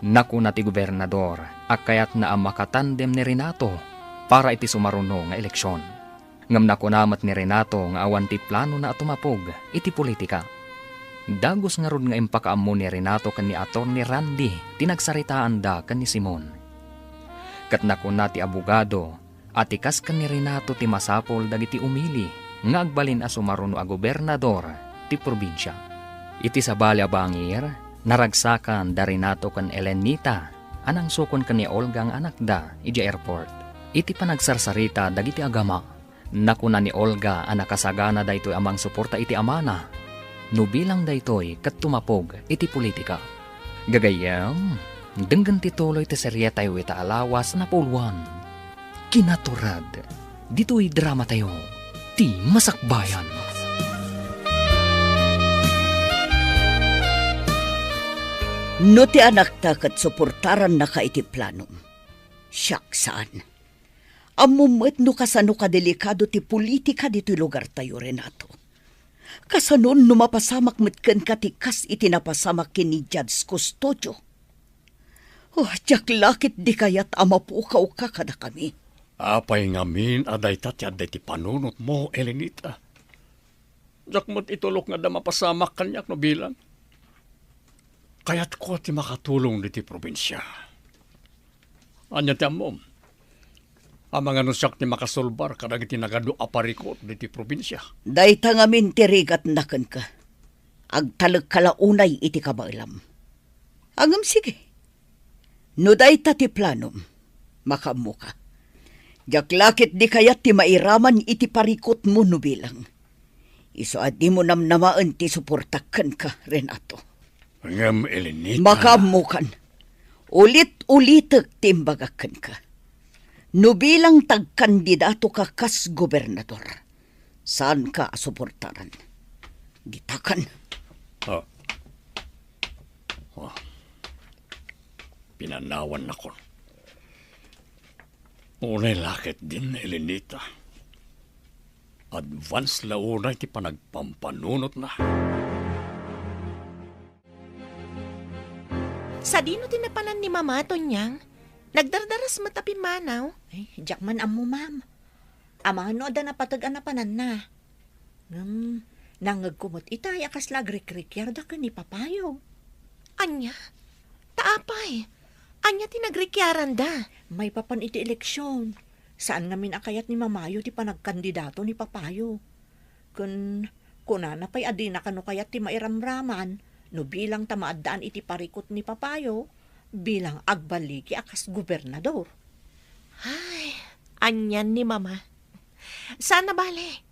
Nakuna ti gobernador a kayatna a makatandem ni Renato para iti sumaruno nga eleksion. Ngem nakuna met ni Renato nga awan ti planona a tumapog iti politika. Dagus ngarud nga impakaammo ni Renato ken ni Attorney Randy ti nagsaritaanda ken ni Simon. Ket nakuna ti abogado a ti kas ken ni Renato ti masapul dagiti umili nga agbalin a sumaruno a gobernador ti probinsia. Iti sabali a bangir, naragsakan da Renato ken Elenita a nangsukon ken ni Olga nga anakda idiay airport. Iti panagsarsarita dagiti agama, nakuna ni Olga a nakasagana daytoy a mangsuporta iti amana no bilang daytoy ket tumapog iti politika. Gagayyem, denggen ti tuloy ti serietayo ita a lawas a napuloan. Kinatured, ditoy dramatayo, Ti Masakbayan. No ti anakta ket suportarannaka iti planom, siak saan. Ammom met no kasano kadelikado ti politika ditoy lugartayo, Renato. Kasanon no mapasamak met kenka ti kas iti napasamak ken ni Judge Custodio? Oh, diak la ketdi kayat a mapukawka kadakami. Apay ngamin a dayta ti adda iti panunotmo, Elenita? Diak met itulok nga adda mapasamak kaniak no bilang. Kayatko ti makatulong ditoy probinsia. Ania ti ammom? Amangan no siak ti makasulbar kadagiti nagadu a parikut ditoy probinsia. Dayta ngamin ti rigatna kenka. Agtalekka la unay iti kabaelam. Ngem sige. No dayta ti planom, makaammoka. Diak la ketdi kayat ti mairaman iti parikutmo no bilang. Isu a dimo namnamaen ti suportak kenka, Renato. Ngem, Elenita. Makaammokan. Ulit-ulitek ti imbagak kenka. No bilang ti agkandidatoka kas gobernador, saanka a suportaran. Ditakan. Ah. Ah. Pinanawannakon. Unay la ketdin, Elenita. Advance la unay ti panagpampanunotna. Sadino ti napanan ni Mama, Tonyang? Nagdardaras met a pimmanaw? Ay, diak man ammo, ma'am. Amangan no adda napateg a napananna. Ngem, nangngegko met itay a kasla agrikrikiarda ken ni Papayo. Ania? Ta apay, ania ti nagrikrikiaranda? Maipapan iti eleksyon, saan ngamin a kayat ni Mamayo ti panagkandidato ni Papayo. Ken kunana pay a dina kano kayat ti mairamraman no bilang ta maaddaan iti parikut ni Papayo bilang agbaligi a kas gobernador. Ay, anian ni Mama. Saan a bale.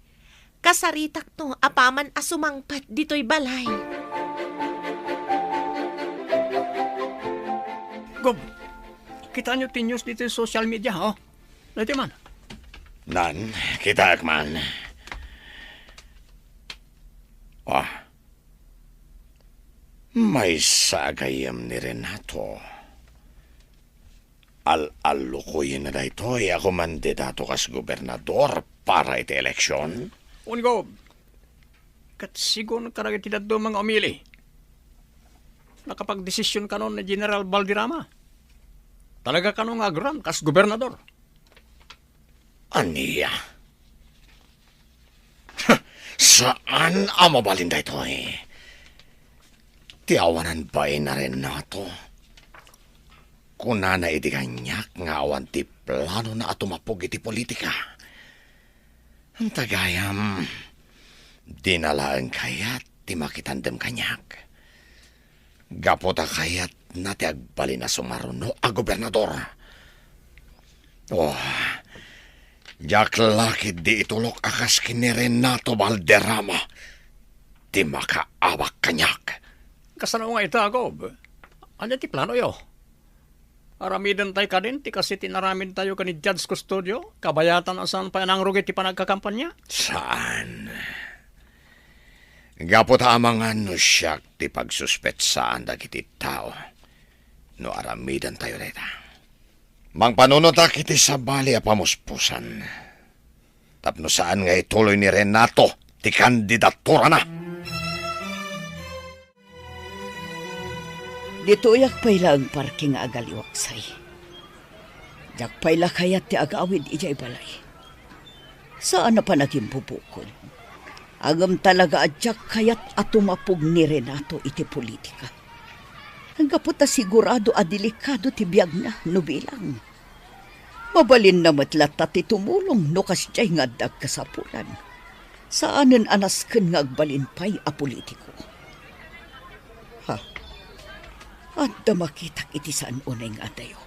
Kasaritakto apaman a sumangpet ditoy balay. Gob, kitaenyo ti news ditoy social media, oh. Daytoy man. Nan, kitaek man. Ah. Maysa a gayyem ni Renato. Al-allukoyenna daytoy a kumandidato kas gobernador para iti eleksyon? Ungo, ket sigun kadagiti dadduma nga umili, nakapagdesisyon kano ni General Valderrama. Talaga kano nga agram kas gobernador. Ania? Saan a mabalin daytoy. Ti awanan bain a Renato. Kunana idi kaniak nga awan ti planona a tumapog iti politika. Anta gayam, dina laeng kayat ti makitandem kaniak. Gapu ta kayatna ti agbalin a sumaruno a gobernador. Oh, diak la ketdi itulok a kas ken ni Renato Valderrama ti makaawak kaniak. Kasano nga ita, Gob? Ania ti planoyo? Aramidentayo kadin ti kas iti inaramidtayo ken ni Judge Custodio, kabayatan a saan pay a nangrugi ti panagkakampanya? Saan. Gapu ta amangan no siak ti pagsuspetsaan dagiti tao no aramidentayo dayta. Mangpanunotak iti sabali a pamuspusan tapno saan nga ituloy ni Renato ti kandidaturana. Ditoyak pay laeng parke nga agaliwaksay. Diak pay la kayat ti agawid idiay balay. Saan a panagimbubukod. Ngem talaga a diak kayat a tumapog ni Renato iti politika. Gapu ta sigurado a delikado ti biagna no bilang. Mabalinna met latta ti tumulong no kasdiay nga adda agkasapulan. Saanen a nasken nga agbalin pay a politiko. Ha? Adda makitak iti saan unay nga adayo.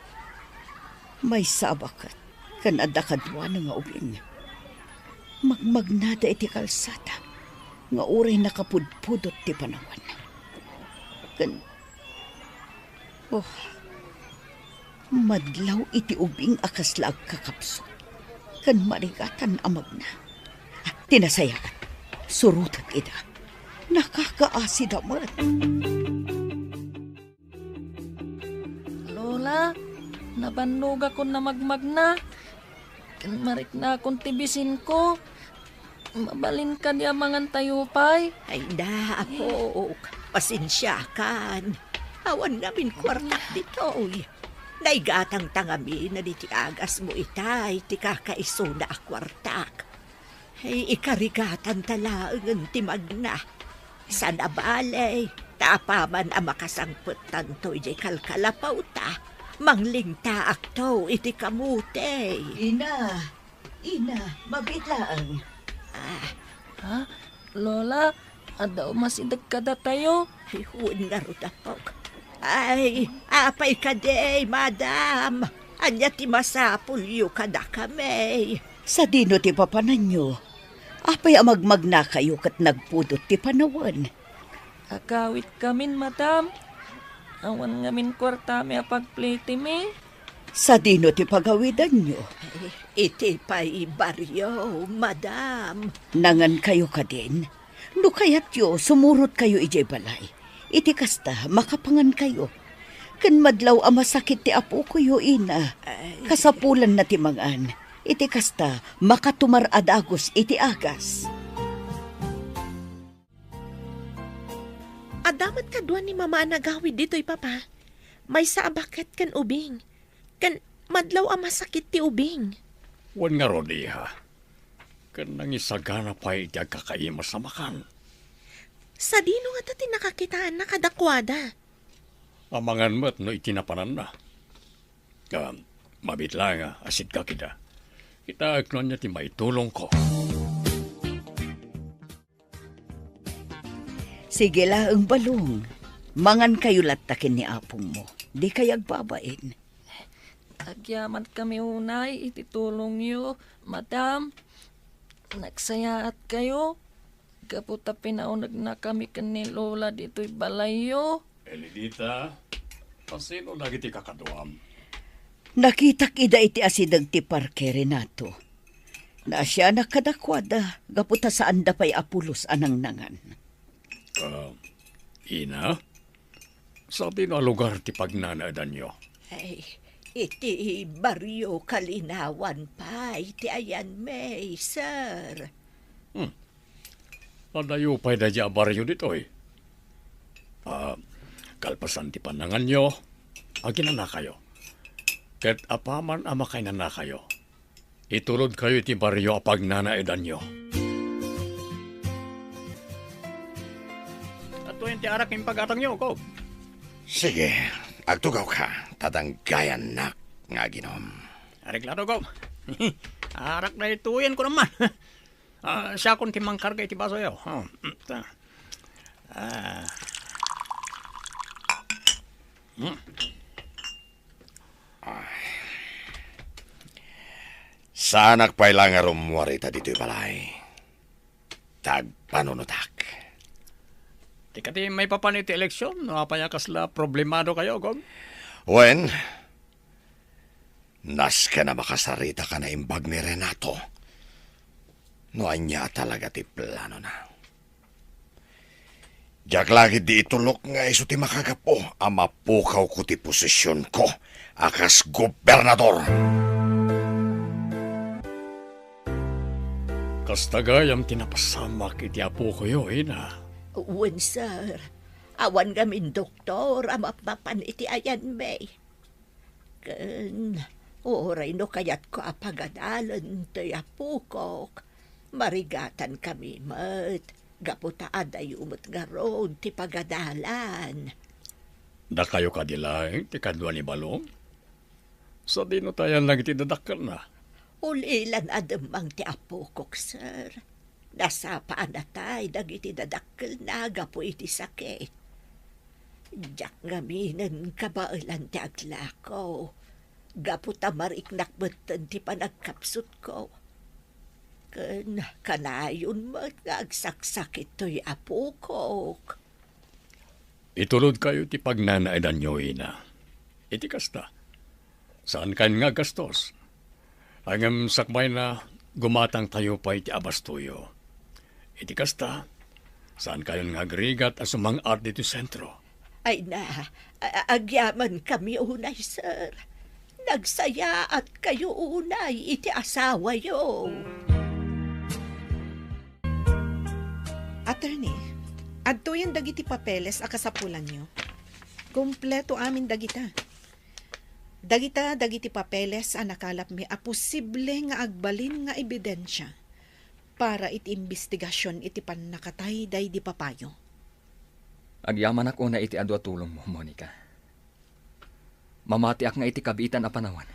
Maysa a baket ken adda kaduana nga ubing. Magmagnada iti kalsada nga uray nakapudpudot ti panawan. Ken, oh, madlaw iti ubing a kasla agkakapsut ken marigatan a magna. Ti nasayaat, surotek ida. Nakakaasida met. Lola, nabannogakon a magmagna. Ken mariknakon ti bisinko. Mabalin kadi a mangantayo pay? Ay, da, apok. Pasensiakan. Awan ngamin kuartak ditoy. Naigatangta ngamin a ditoy agasmo itay ti kakaisuna a kuartak. Ay, ikarigatanta laengen ti magna. Saan a bale, Ta apaman a makasangpettanto idiay kalkalapawta, manglingtaakto iti kamote. Ina, ina, mabitlaeng. Ah. Ha? Lola, adda umasideg kadatayo? Ay, wen ngarud, apok. Ay, apay kadi, madam? Ania ti masapulyo kadakami? Sadino ti papananyo? Apay a magmagnakayo ket nagpudot ti panawen? Agawidkamin, madam. Awan ngamin kuartami a pagplitimi. Sadino ti pagawidanyo? Iti pay barrio, madam. Nangankayo kadin? No kayatyo, sumurotkayo idiay balay. Iti kasta, makapangankayo. Ken madlaw a masakit ti apokoyo, ina. Ay. Kasapulanna ti mangan. Iti kasta, makatumar a dagus iti agas. Adda met kadua ni Mama a nagawid ditoy, Papa. Maysa a baket ken ubing. Ken madlaw a masakit ti ubing. Wen ngarud, iha. Ken nangisagana pay iti agkakaimas a makan. Sadino ngata ti nakakitaanna kadakuada? Amangan met no iti napananna. Ah, mabitla nga asidka kita. Kitaek no ania ti maitulongko. Sige laeng, Balong. Mangankayo latta ken ni apongmo. Dikay agbabain. Agyamankami unay iti tulongyo, madam. Nagsayaatkayo gapu ta pinaunegnakami ken ni Lola ditoy balayyo. Elinita, asino dagiti kakaduam? Nakitak ida iti asideg ti parke, Renato. Naasianak kadakuada gapu ta saanda pay a pulos a nangnangan. Ah, ina, sadino a lugar ti pagnanaedanyo? Ay, iti barrio Kalinawan pay ti ayanmi, sir. Hmm. Adayo pay daydiay a barrio ditoy. Ah, kalpasan ti pannanganyo, aginanakayo. Ket apaman a makainanakayo, itulodkayo iti barrio a pagnanaedanyo. Adtoyen ti arak impag-atangyo, Gob. Sige, agtugawka, ta danggayannak nga aginom. Areglado, Gob. Arak daytoyen ko naman. Ah, siakon ti mangkarga iti basoyo. Oh, ta. Ah. Hmm. Ay. Saanak pay la nga rummuar ita ditoy balay. Ta agpanunotak. Ti kadi maipapan iti eleksyon, no apay a kasla problemado kayo, Gob? Wen, nasken a makasarita ka naimbag ni Renato. No ania talaga ti planona. Diak la ketdi itulok nga isu ti makagapu a mapukawko ti posisionko a kas gobernador. Kasta gayam ti napasamak iti apokoyo, ina. Wen, sir. Awan ngamin doktor a mapapan iti ayanmi. Ken uray no kayatko a pagadalen toy apokok, marigatankami met gapu ta adayo met ngarud ti pagadalan. Dakayo kadi laeng ti kadua ni Balong? Sadino ta ayan dagiti dadakkelna? Ulilan a demmang ti apokok, sir. Nasapa a natay dagiti dadakkelna gapu iti sakit. Diak ngaminen kabaelan ti aglako, gapu ta mariknak metten ti panagkapsutko. Ken kanayon met nga agsaksakit toy apokok. Itulodkayo ti pagnanaedanyo, ina. Iti kasta, saankayon nga aggastos. Ngem sakbayna, gumatangtayo pay ti abastoyo. Iti kasta, saankayon nga agrigat a sumang-at ditoy sentro. Ay na, a-, agyamankami unay, sir. Nagsayaatkayo unay iti asawayo. Attorney, adtoyen dagiti papeles a kasapulanyo. Kompleto amin dagita. Dagita dagiti papeles a nakalapmi a posible nga agbalin nga ebidensia para iti imbestigasion iti pannakatay daydi papayo. Agyamanak unay iti adu a tulongmo, Monica. Mamatiak nga iti kabiitan a panawen,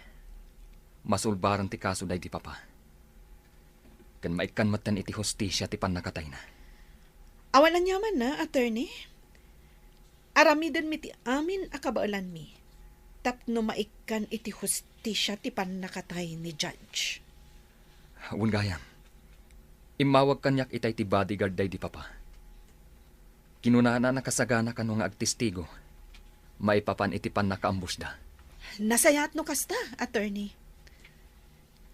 masulbaren ti kaso daydi papa. Ken maikkan metten iti hustisia ti pannakatayna. Awan aniamanna, attorney. Aramidenmi ti amin a kabaelanmi tapno maikkan iti hustisia ti pannakatay ni Judge. Wen gayam, immawag kaniak itay ti bodyguard daydi papa. Kinunana a nakasagana kano nga agtestigo maipapan iti pannakaambusda. Nasayaat no kasta, attorney.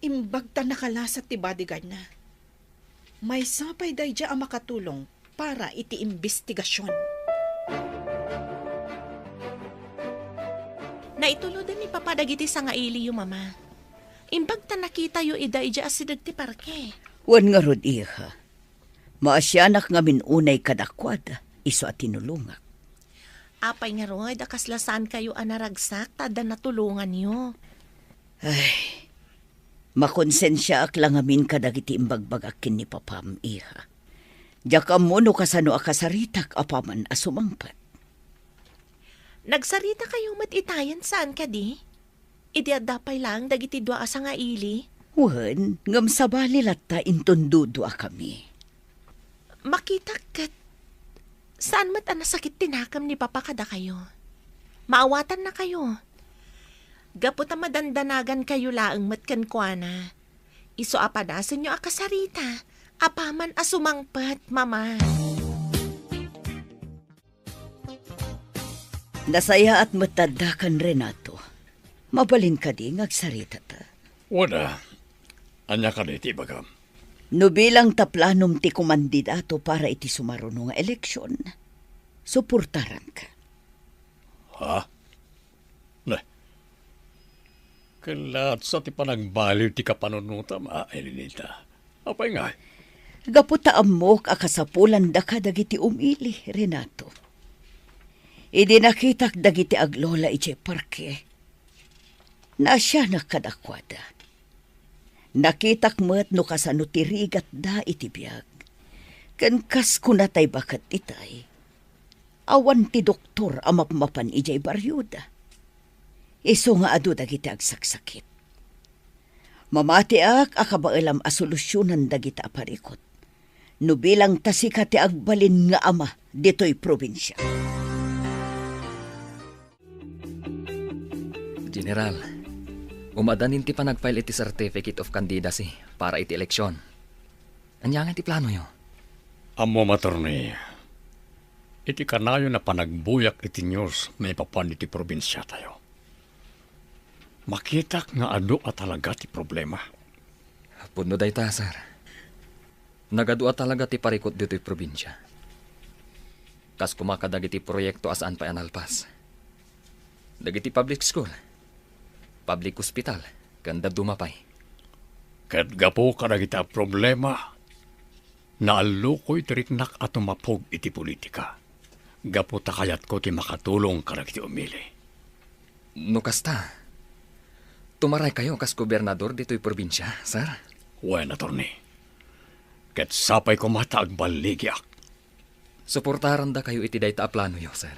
Imbag ta nakalasat ti bodyguardna. Maysa pay daydiay a makatulong para iti imbestigasion. Naituloden ni Papa dagiti sangailiyo, Mama. Imbag ta nakitayo ida idiay asideg ti parke. Wen ngarud, iha. Maasianak ngamin unay kadakuada, isu a tinulongak. Apay ngarud a kasla saankayo a naragsak ta adda natulonganyo? Ay, makonsensiaak la ngamin kadagiti imbagbagak ken ni papam, iha. Diak ammo no kasano a kasaritak apaman a sumangpet. Nagsaritakayo met itayen saan kadi? Idi adda pay laeng dagiti dua a sangaili? Wen, ngem sabali latta inton duduakami. Makitak ket saan met a nasakit ti nakam ni Papa kadakayo. Maawatannakayo. Gapu ta madandanagankayo laeng met kenkuana, isu a panasenyo a kasarita apaman a sumangpet, Mama. Nasayaat met ta adda kan Renato. Mabalin kadi nga agsaritata? Wada. Ania kadi ti ibagam? No bilang ta planom ti kumandidato para iti sumaruno nga eleksion, suportaranka. Ha? Ne. Ket laatsa ti panagbaliw ti kapanunotam, a Elenita. Apay ngay? Gapu ta ammok a kasapulandaka dagiti umili, Renato. Idi nakitak dagiti aglola idiay parke, naasianak kadakuada. Nakitak met no kasano ti rigatda iti biag. Ken kas kunatay baket itay, awan ti doktor a mapmapan idiay barioda. Isu nga adu dagiti agsaksakit. Mamatiak a kabaelam a solusionan dagita a parikut. No bilang ta sika ti agbalin nga ama ditoy probinsia. General, umadanin ti panagfile iti Certificate of Candidacy para iti eleksyon. Ania ngay ti planoyo? Ammom, attorney, iti kanayon a panagbuyak iti news maipapan iti probinsiatayo, makitak nga adu a talaga ti problema. Pudno dayta, sir. Nagadu a talaga ti parikut ditoy probinsia. Kas koma kadagiti proyekto a saan pay a nalpas. Dagiti public school, public hospital, ken dadduma pay. Ket gapu kadagita a problema, naallukoy ti riknak a tumapog iti politika. Gapu ta kayatko ti makatulong kadagiti umili. No kasta, tumaraykayo kas gobernador ditoy probinsia, sir? Wen, attorney. Ket sapay koma ta agballigiak. Suportarandakayo iti dayta a planoyo, sir.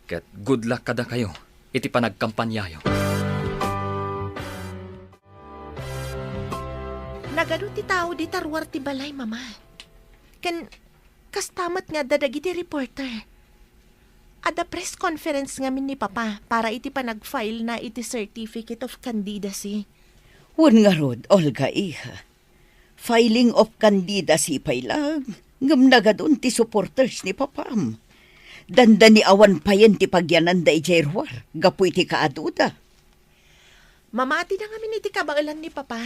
Ket good luck kadakayo iti panagkampanyayo. Nagadu ti tao dita ruar ti balay, Mama. Ken kasta met nga adda dagiti reporter. Adda press conference ngamin ni Papa para iti panag-file na iti Certificate of Candidacy. Wen ngarud, Olga, iha. Filing of candidacy pay laeng, ngem nagadun ti supporters ni Papam. Dandani awan payen ti pagyananda idiay ruar gapu iti kaaduda. Mamatida ngamin iti kabaelan ni Papa.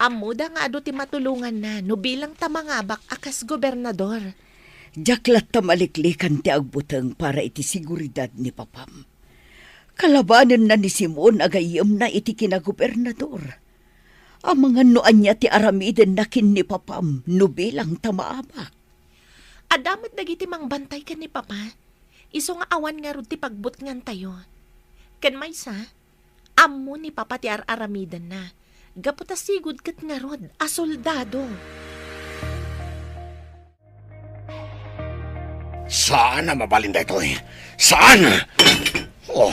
Ammoda nga adu ti matulonganna no bilang ta mangabak a kas gobernador. Diak latta maliklikan ti agbuteng para iti seguridad ni Papam. Kalabanenna ni Simon a gayyemna iti kinagobernador. Amangan no ania ti aramidenna ken ni Papam no bilang ta maabak. Adda met dagiti mangbantay ken ni Papa. Isu nga awan ngarud ti pagbutngantayo. Ken maysa, ammo ni Papa ti ar-aramidenna. Gapu ta sigud ket ngarud a soldado. Saan a mabalin daytoy. Saan? Oh.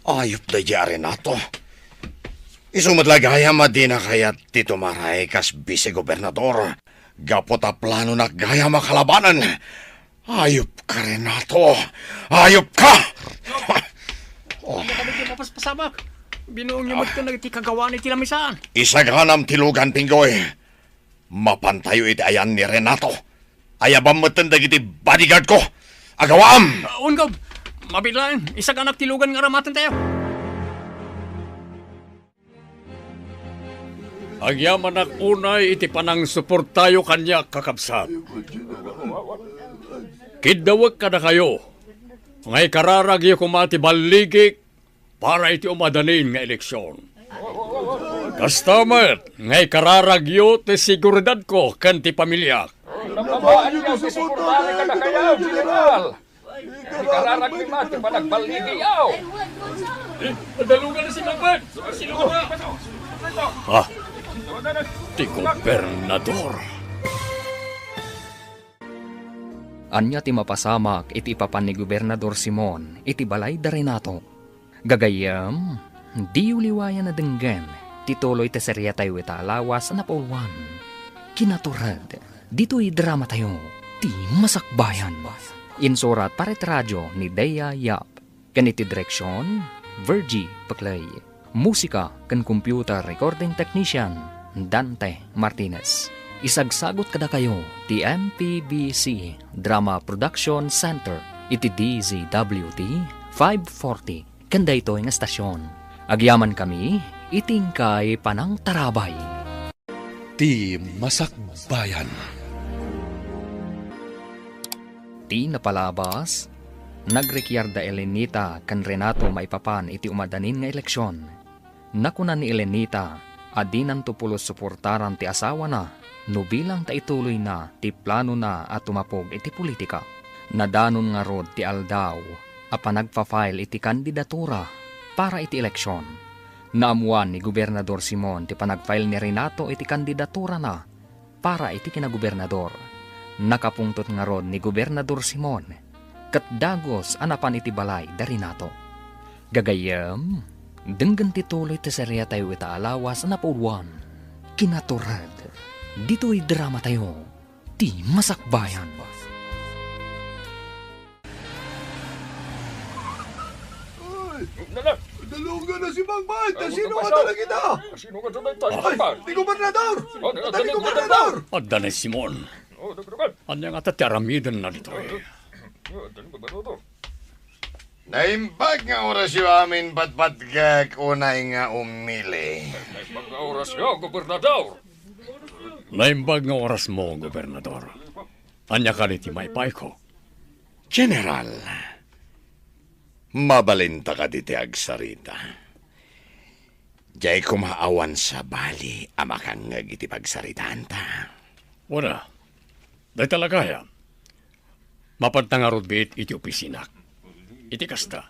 Ayup daydiay a Renato. Isu met la gayam a dina kayat ti tumaray kas bisi-gobernador. Gapu ta planonak gayam a kalabanan. Ayupka, Renato. Ayupka! Oh. Ania kadi ti mapaspasamak? Binuongyo met ken dagiti kagawaan iti lamisaan. Isaganam ti lugan, Pinggoy. Mapantayo iti ayan ni Renato. Ayabam metten dagiti bodyguard ko. Agawaam! Ah, wen, Gob. Mabiit laeng, isaganak ti lugan nga aramatentayo. Agyamanak unay iti panangsuportayo kaniak, kakabsat. Kiddawek kadakayo nga ikararagyo koma ti balligik para iti umadanin nga eleksion. Kasta met nga ikararagyo ti seguridadko ken ti pamiliak. Labaanyo ti suportayo kadakayo, General. Ikararagmi man ti panagballigiyo. Eh, nadalugan na si Mangpet. Sino ka? Ha? Ti gobernador. Ania ti mapasamak iti ipapan ni Gobernador Simon iti balay da Renato? Gagayyem, diyo liwayan a denggen ti tuloy ti seriatayo ita a lawas a napauluan. Kinatured, ditoy dramatayo, ti Masakbayan. Insurat para iti radio ni Dea Yap. Ken iti direksion, Virgie Peclay. Musika ken computer recording technician, Dante Martinez. Isagsagut kadakayo ti M P B C Drama Production Center iti D Z W T five forty. Ken daytoy nga estasion, agyamankami iti inkay panangtarabay. Ti Masakbayan. Ti napalabas, nagrekiar da Elenita ken Renato maipapan iti umadanin nga eleksion. Nakuna ni Elenita a dinanto pulos suportaran ti asawana no bilang ta ituloyna ti planona a tumapog iti politika. Nadanon ngarud ti aldaw a panagpa-file iti kandidatura para iti eleksion. Naammoan ni Gobernador Simon ti panag-file ni Renato iti kandidaturana para iti kinagobernador. Nakapungtot ngarud ni Gobernador Simon ket dagus a napan iti balay da Renato. Gagayyem, denggen ti tuloy ti seriatayo ita a lawas a napauluan. Kinatured, ditoy dramatayo, ti Masakbayan. Ay, nalungan na si Mangbay. Ay, sino nga talaga ita? Sino nga talaga ita? Ay, ti gobernador! Oh, ita ti gobernador! Adda ni Simon. Oh, ania nga ti aramidenna ditoy? Naimbag nga orasyo amin, patpatgek, unay nga umili. Naimbag nga orasyo, gobernador. Naimbag nga orasmo, gobernador. Ania kadi ti maipaayko? General, mabalinta kadi ti agsarita? Diay koma awan sabali a makangngeg iti pagsaritaanta. Wen a, dayta la gayam. Mapadta ngarud biit iti opisinak. Iti kasta,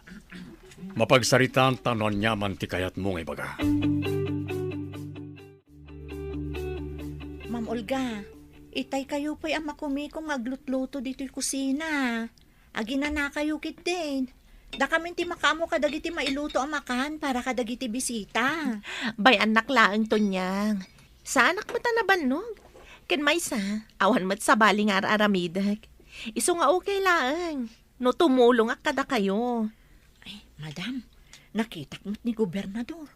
mapagsaritaanta no aniaman ti kayatmo nga ibaga. Ma'am Olga, itaykayo pay a makumikom nga aglutluto ditoy kusina. Aginanakayo ketdin. Dakamin ti makaammo kadagiti mailuto a makan para kadagiti bisita. Bay-annak laeng, Tonyang. Saanak met a nabannog. Ken maysa, awan met sabali nga ar-aramidek. Isu nga okay laeng no tumulongak kadakayo. Ay, madam, nakitak met ni gobernador.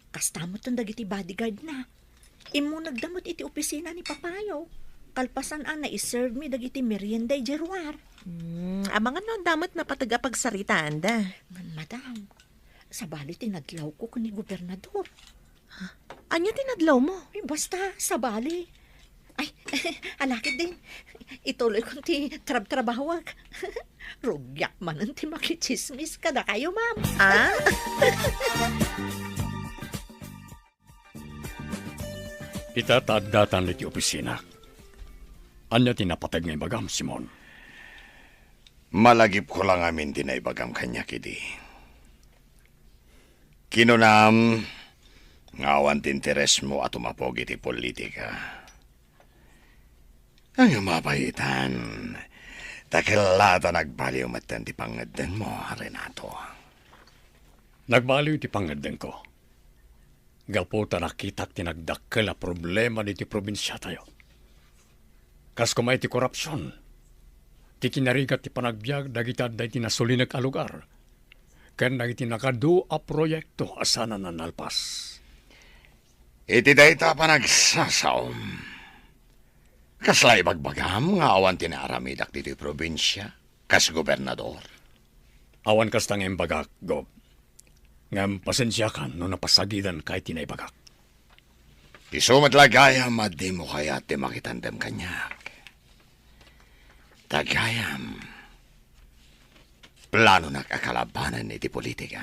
Kasta met dagiti bodyguard na. Immunegda met iti opisina ni Papayo. Kalpasan a naiserve mi dagiti merienda idiay ruar. Hmm, amangan no adda met napateg a pagsaritaanda. Ngem, madam, sabali ti nadlawko ken ni gobernador. Ania ti nadlawmo? Ay, basta, sabali. Ay, ala ketdin. Ituloykon ti trabtrabahoak. Rugiak manen ti makitsismis kadakayo, ma'am. Ah? Ita ta addatan iti opisinak. Ania ti napateg nga ibagam, Simon? Malagipko la ngamin ti naibagam kaniak idi. Kinunam nga awan ti interesmo a tumapog iti politika. Ngem apay itan, Ta ket la ta nagbaliw metten ti pangngeddenmo, Renato. Nagbaliw ti pangngeddenko. Gapu ta nakitak ti nagdakkel a problema ditoy probinsiatayo. Kas koma iti korupsion, ti kinarigat ti panagbiag dagiti adda iti nasulinek a lugar, ken dagiti nakadu a proyekto a saan a nalpas. Iti dayta a panagsasaom, kasla ibagbagam nga awan ti naaramidak ditoy probinsia kas gobernador? Awan kasta nga imbagak, Gob. Ngem pasensiakan no napasagidanka iti naibagak. Isu met la gayam a dimo kayat ti makitandem kaniak. Ta gayam, planonak a kalabanen iti politika.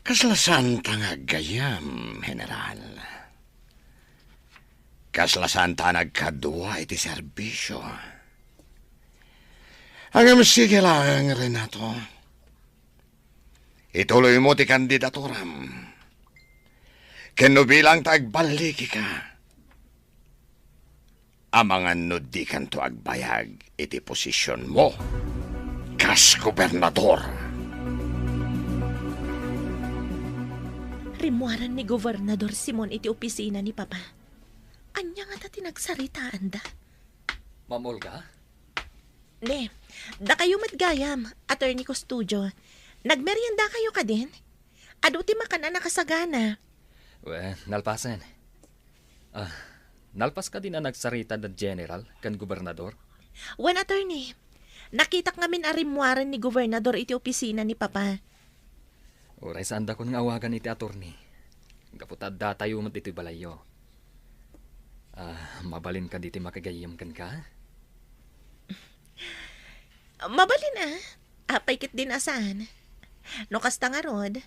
Kasla saanta nga aggayam, General. Kasla saanta a nagkadua iti serbisio. Ngem sige laeng, Renato. Ituloymo ti kandidaturam. Ken no bilang ta agballigika, amangan no dikanto agbayag iti posisionmo kas gobernador. Rimmuaren ni Gobernador Simon iti opisina ni Papa. Ania ngata ti nagsaritaanda? Ma'am Olga? Ne, dakayo met gayam, Attorney Custodio. Nagmeriendakayo kadin? Adu ti makan a nakasagana. Wen, nalpasen. Ah, nalpas kadin a nagsarita da General ken Gobernador? Wen, Attorney. Nakitak ngamin a rimmuaren ni Gobernador iti opisina ni Papa. Uray saandakon nga awagan iti attorney. Gapu ta addatayo met ditoy balayyo. Ah, mabalin kadi ti makagayyem kenka? Mabalin a. Apay ketdin a saan? No kasta ngarud,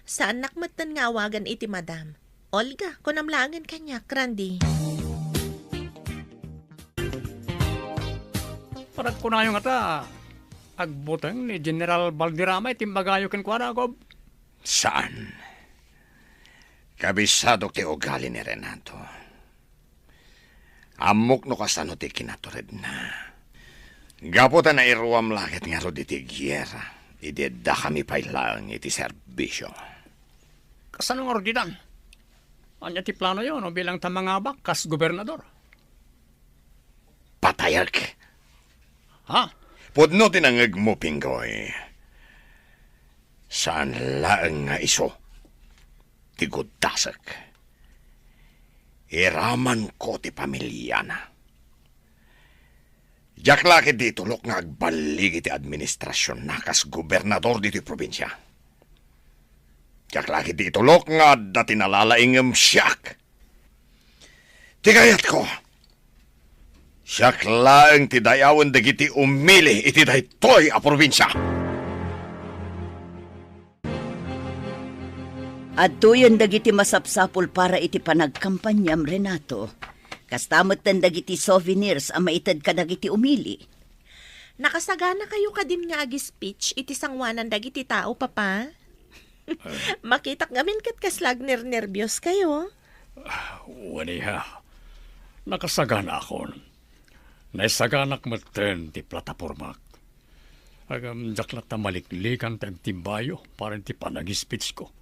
saannak metten nga awagan iti madam. Olga, kunam laengen kaniak, Randy. Paragkunayo ngata, agbuteng ni General Valderrama iti imbagayo kenkuana, Gob? Saan. Kabisadok ti ugali ni Renato. Ammok no kasano ti kinaturedna. Gapu ta nairuam la ket ngarud iti giyera, idi addakami pay laeng iti serbisio. Kasano ngarud ditan? Ania ti planoyo no bilang ta mangabak kas gobernador? Patayek! Ha? Pudno ti nangngegmo, Pinggoy. Saan laeng nga isu ti guddasek. Iramanko ti pamiliana. Diak la ketdi itulok nga agballig iti administrasionna kas gobernador ditoy probinsia. Diak la ketdi itulok nga adda ti nalalaing ngem siak. Ti kayatko, siak laeng ti dayawen dagiti umili iti daytoy a probinsia. Adtoyen dagiti masapsapul para iti panagkampaniam, Renato. Kasta metten dagiti souvenirs a maited kadagiti umili. Nakasaganakayo kadin nga agi-speech iti sangoanan dagiti tao, Papa? Makitak ngamin ket kasla agnernerbios kayo. Wen, iha. Nakasaganaakon. Naisaganak metten ti platapormak. Ngem diak latta maliklikan ti agtimbayo para iti panag-speech ko.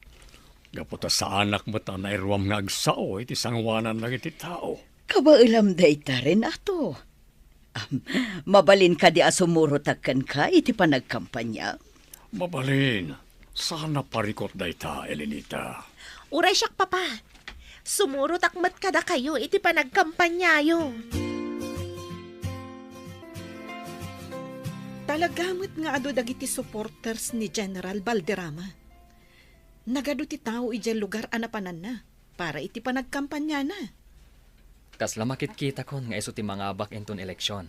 Gapu ta saanak met a nairuam nga agsao iti sangoanan dagiti tao. Kabaelam dayta, Renato. Am, mabalin kadi a sumurotak kenka iti panagkampania? Mabalin. Saan a parikut dayta, Elenita. Uray siak, Papa. Sumurotak met kadakayo iti panagkampaniayo. Talaga met nga adu dagiti supporters ni General Valderrama. Nagadu ti tao idiay lugar a napananna para iti panagkampaniana. Kasla makitkitakon nga isu ti mangabak inton eleksion.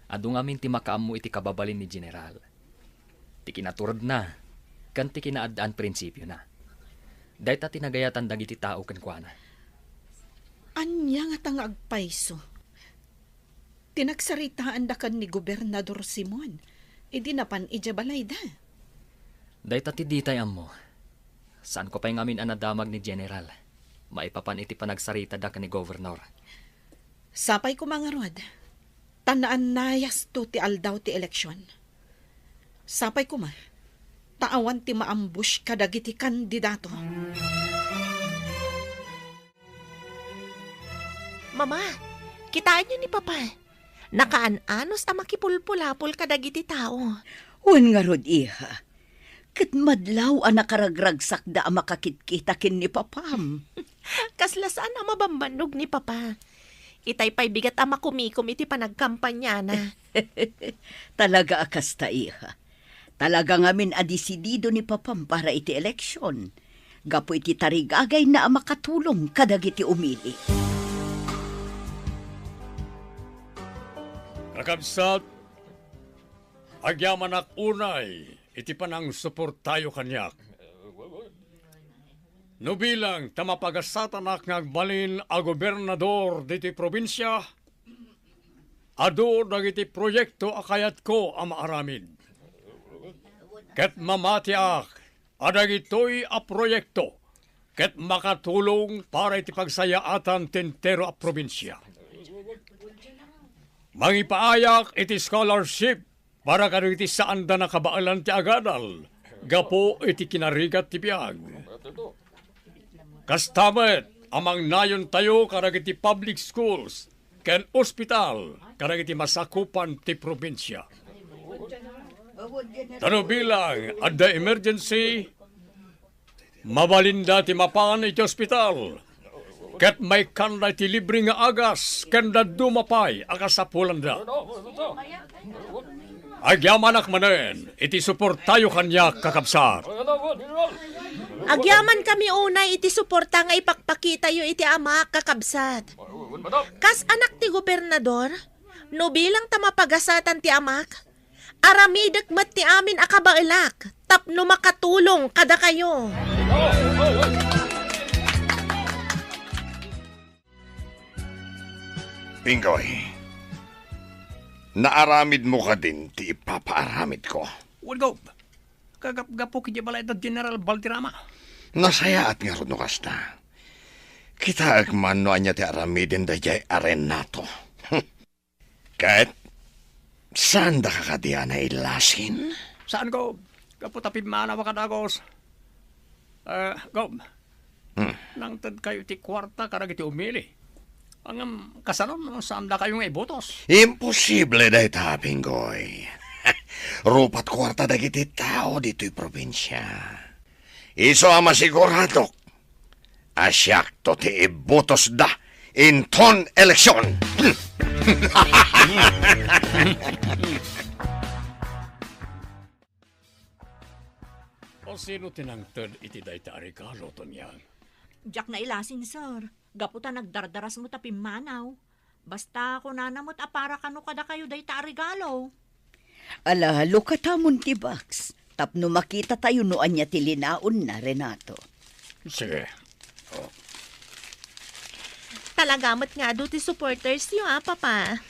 Adu ngamin ti makaammo iti kababalin ni General, ti kinaturedna, ken ti kinaaddaan prinsipiona. Dayta ti nagayatan dagiti tao kenkuana. Ania ngata nga agpayso ti nagsaritaanda ken ni Gobernador Simon idi napan idiay balayda? Dayta ti ditay ammo. Saanko pay ngamin a nadamag ni General maipapan iti panagsaritada ken ni Governor. Sapay koma ngarud, ta naannayasto ti aldaw ti eleksion. Sapay koma, ta awan ti maambush kadagiti kandidato. Mama, kitaenyo ni Papa. Nakaan-anos a makipulpulapol kadagiti tao. Wen ngarud, iha. Ket madlaw a nakaragragsakda a makakitkita ken ni Papam. Kasla saan a mabambannog ni Papa. Itay pay bigat a makumikom iti panagkampanyana. Talaga a kasta, iha. Talaga ngamin a desidido ni Papam para iti eleksion, gapu iti tarigagayna a makatulong kadagiti umili. Kakabsat, agyamanak unay iti panangsuportayo kaniak. No bilang ta mapagasatanak nga agbalin a gobernador ditoy probinsia, adu dagiti proyekto a kayatko a maaramid. Ket mamatiak a dagitoy a proyekto ket makatulong para iti pagsayaatan ti entero a probinsia. Mangipaayak iti scholarship para kadagiti saanda nakabaelan ti agadal gapu iti kinarigat ti biag. Kasta met a mangnayontayo kadagiti public schools ken ospital kadagiti masakupan ti probinsia. Ta no bilang adda emergency, mabalinda ti mapan iti ospital, ket maikkanda iti libre nga agas ken dadduma pay a kasapulanda. Agyamanak manen iti suportayo kaniak, kakabsat. Agyamankami unay iti suporta nga ipakpakitayo iti Amak, kakabsat. Kas anak ti gobernador, no bilang ta mapagasatan ti Amak, aramidek met ti amin a kabaelak tapno makatulong kadakayo. Pinggoy, naaramidmo kadin ti ipapaaramidko? Wen, Gob. Kagapgapo iti balay da General Valderrama. Nasayaat ngarud no kasta. Kitaek man no ania ti aramiden daydiay a Renato. Ket, saandaka kadi a nailasin? Saan, Gob. Gapu ta pimmanaw a kadagos. Eh, Gob, Hmm. nangtedkayo ti kuarta kadagiti umili. Ngem, kasano no saandakayo nga ibotos? Imposible dayta, Pinggoy. Rupat kuarta dagiti tao ditoy probinsia. Isu a masiguradok a siakto ti ibutosda inton eleksion. O sino ti nangted iti dayta a regalo, Tonyang? Diak nailasin, sir. Gapu ta nagdardarasmo ta pimmanaw. Basta kunana met a para kano kadakayo dayta a regalo. Ala, lukatamon ti box tapno makitatayo no ania ti linaonna, Renato. Sige. Oh. Talaga met nga adu ti supporters yo, a, Papa.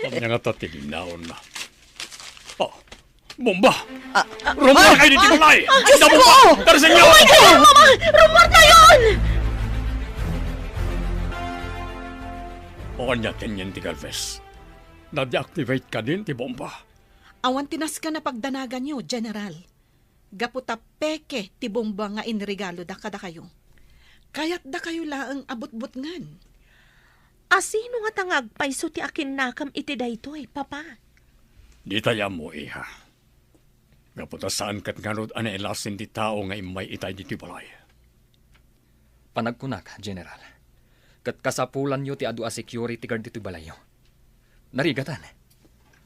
Ania ngata ti linaonna? Oh, bomba! Ah, ah, Rumor ah, kayo dito, ah, balay! Ah, Diyos Bomba! Ko! Tara sa inyo! Oh my God! Mama! Rumor na yun! O ania kenyan ti Galvez? Na-deactivate kadin ti bomba? Awan ti nasken a pagdanaganyo, General. Gapu ta peke ti bomba nga inregaloda kadakayo. Kayatdakayo laeng a butbutngen. A sino ngata nga agpayso ti akinnakam iti daytoy, Papa? Ditay ammo, iha. Gapu ta saan ket ngarud a nailasin ti tao nga immay itay ditoy balay. Panagkunak, General, ket kasapulanyo ti adu a security guard ditoy balayyo. Narigatan.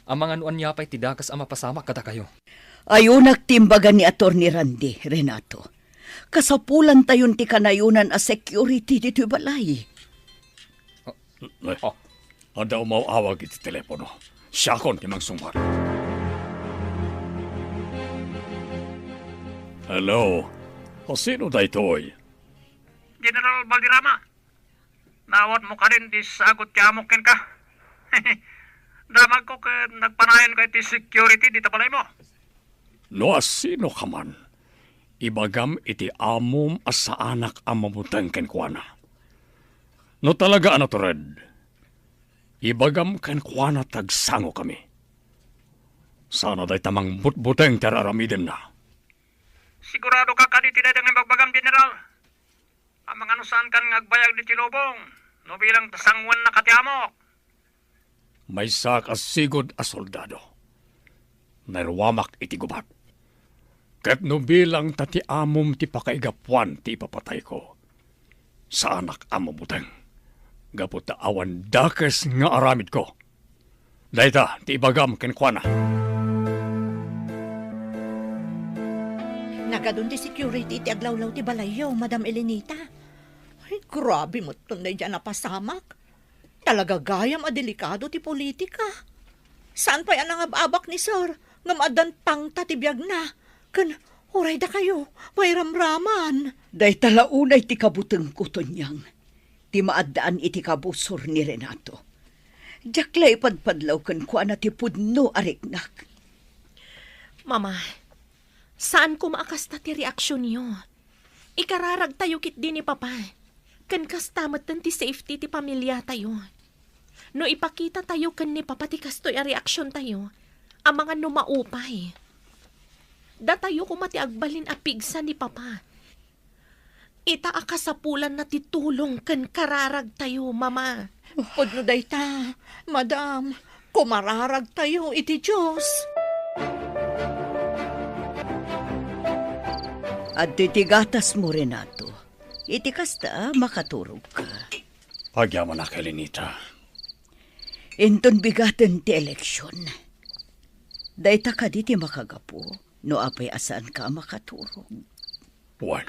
Amangan no ania pay ti dakes a mapasamak kadakayo. Ayonak ti imbaga ni Attorney Randy, Renato. Kasapulantayon ti kanayonan a security ditoy balay. Ay, adda umaw-awag iti telepono. Siakon ti mangsungbat. Hello? O, sino daytoy? General Valderrama, naawatmo kadin ti sagut ti amok kenka? Damagko ket nagpanayanka iti security dita balaymo. No asino ka man, ibagam iti amom a saanak a mabuteng kenkuana. No talaga a natured, Ibagam kenkuana ta agsangokami. Saan a dayta mangbutbuteng ti ar-aramidenna. Sigurado ka kadi ti dayta nga ibagbagam, General? Amangan no saankan nga agbayag ditoy lubong, no bilang ta sangoannak a ti amok. Maysaak a sigud a soldado. Nairuamak iti gubat. Ket no bilang ta ti amom ti pakaigapuan ti ipapatayko, saanak a mabuteng, gapu ta awan dakes nga aramidko. Dayta ti ibagam kenkuana. Nagadun ti security iti aglawlaw ti balayyo, Madam Elenita. Ay, grabe met ton daydiay a napasamak. Talaga gayam a delikado ti politika. Saan pay a nangab-abak ni Sir, ngem addan pangta ti biagna. Ken uray dakayo, mairamraman. Dayta la unay ti kabutengko, Tonyang. Ti maaddaan iti kabusor ni Renato. Diak la ipadpadlaw kenkuana ti pudno a riknak. Mama, saan koma a kasta ti reaksionyo. Ikararagtayo ketdi ni Papa. Ken kasta metten ti safety ti pamiliatayo. No ipakitatayo ken ni Papa ti kastoy a reaksiontayo, amangan no maupay. Datayo koma ti agbalin a pigsa ni Papa. Ita a kasapulanna ti tulong ken kararagtayo, Mama. Pudno dayta, Madam. Kumararagtayo iti Dios. Adtoy ti gatasmo, Renato. Iti kasta, makaturogka. Agyamanak, Elenita. Inton bigaten ti eleksion, dayta kadi ti makagapu no apay a saanka a makaturog? Wen,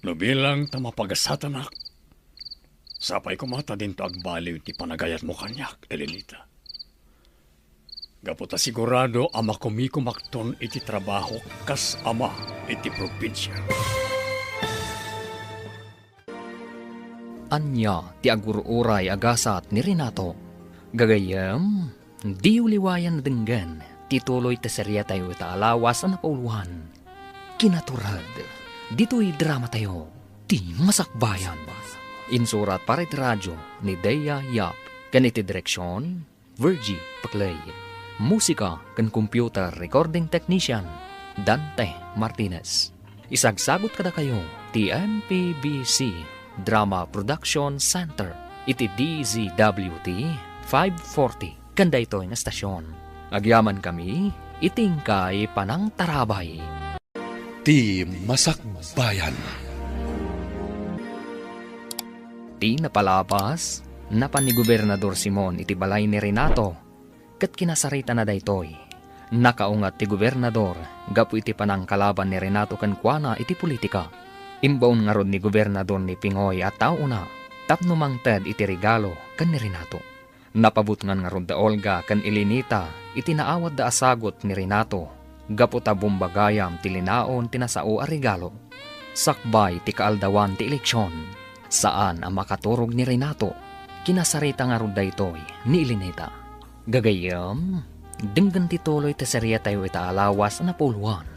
no bilang ta mapagasatanak, sapay koma ta dinto agbaliw ti panagayatmo kaniak, Elenita. Gapu ta sigurado a makumikumakton iti trabahok kas ama iti probinsia. Ania ti agur-uray a gasat ni Renato? Gagayyem, diyo liwayan a denggen ti tuloy ti seriatayo ita a lawas a napauluan. Kinatured, ditoy dramatayo, Ti Masakbayan. Insurat para iti radio ni Dea Yap ken iti direksion, Virgie Paclay. Musika ken computer recording technician, Dante Martinez. Isagsagut kadakayo ti M P B C Drama Production Center iti D Z W T five forty ken daytoy nga estasion. Agyamankami iti inkay panangtarabay. Ti Masakbayan. Ti napalabas, napan ni Gobernador Simon iti balay ni Renato, ket kinasaritana daytoy. Nakaungat ti gobernador gapu iti panangkalaban ni Renato kenkuana iti politika. Imbaon ngarud ni Gobernador ni Pingoy a taona tapno mangted iti regalo ken ni Renato. Napabutngan ngarud da Olga ken Elenita iti naawatda a sagut ni Renato gapu ta bomba gayam ti linaon ti nasao a regalo. Sakbay ti kaaldawan ti eleksion, saan a makaturog ni Renato. Kinasarita ngarud daytoy ni Elenita. Gagayyem, denggen ti tuloy ti seriatayo ita a lawas a napauluan.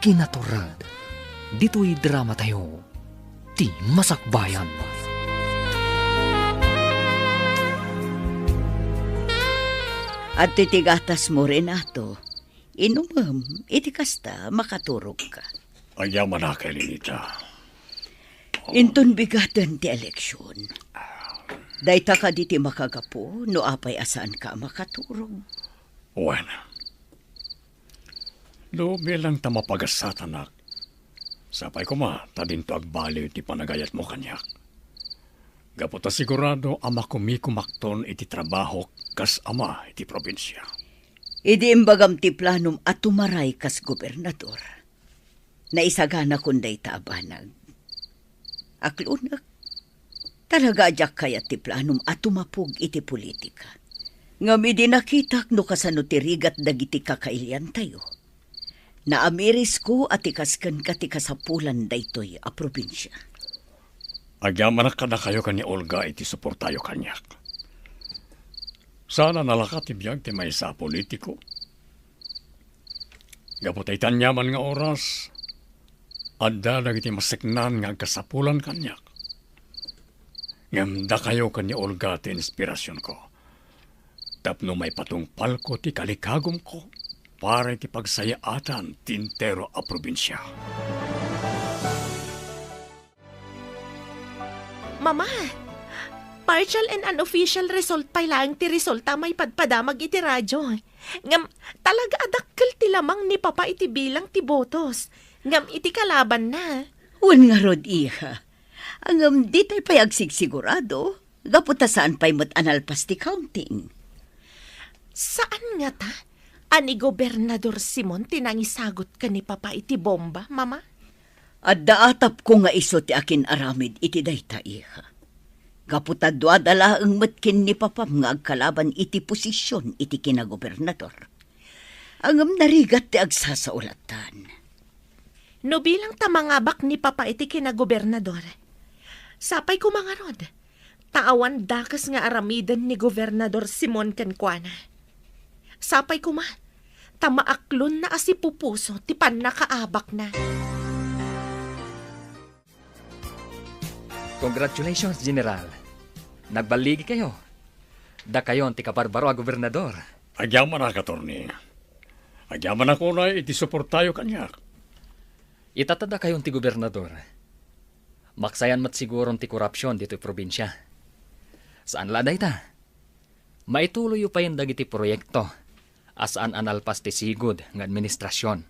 Kinatured, ditoy dramatayo, Ti Masakbayan. Adtoy ti gatasmo, Renato. Inumem, iti kasta, makaturogka. Agyamanak, Elenita. Inton bigaten ti eleksion, dayta kadi ti makagapu no apay a saanka a makaturog? Wen, no bilang ta mapagasatanak, sapay koma ta dinto agbaliw ti panagayatmo kaniak. Gapu ta sigurado a makumikumakton iti trabahok kas ama iti probinsia. Idi imbagam ti planom a tumaray kas gobernador, naisaganakon dayta a banag. Aklonek, talaga a diak kayat ti planom a tumapog iti politika. Ngem idi nakitak no kasano ti rigat dagiti kakailiantayo, naamirisko a ti kas kenka ti kasapulan daytoy a probinsia. Agyamanak kadakayo ken ni Olga iti suportayo kaniak. Saan a nalaka ti biag ti maysa a politiko. Gapu ta iti aniaman nga oras, adda dagiti maseknan nga agkasapulan kaniak. Ngem dakayo ken ni Olga ti inspirasionko. Tapno maipatungpalko ti kalikagumko para iti pagsayaatan ti entero a probinsia. Mama, partial and unofficial result pay laeng ti resulta a maipadpadamag iti radio. Ngem, talaga a dakkel ti lamang ni Papa iti bilang ti botos. Ngem iti kalabanna. Wen ngarud, iha. Ngem, ditay pay agsigsigurado. Gapu ta saan pay met a nalpas ti counting. Saan ngata a ni Gobernador Simon ti nangisagut ken ni Papa iti bomba, Mama? Adda atapko nga isu ti akin-aramid iti dayta, iha. Gapu ta duada laeng met ken ni Papam nga agkalaban iti posision iti kinagobernador. Ngem narigat ti agsasaulatan. No bilang ta mangabak ni Papa iti kinagobernador, sapay koma ngarud, ta awan dakes nga aramiden ni Gobernador Simon kenkuana. Sapay koma, ta maaklonna a sipupuso ti pannakaabakna. Congratulations, General. Nagballigikayo. Dakayon ti kabarbaro a gobernador. Agyamanak, attorney. Agyamanak unay iti suportayo kaniak. Ita ta dakayon ti gobernador. Maksayan met siguron ti korupsion ditoy probinsia. Saan la dayta. Maituloyyo payen dagiti proyekto a saan a nalpas ti sigud nga administrasion.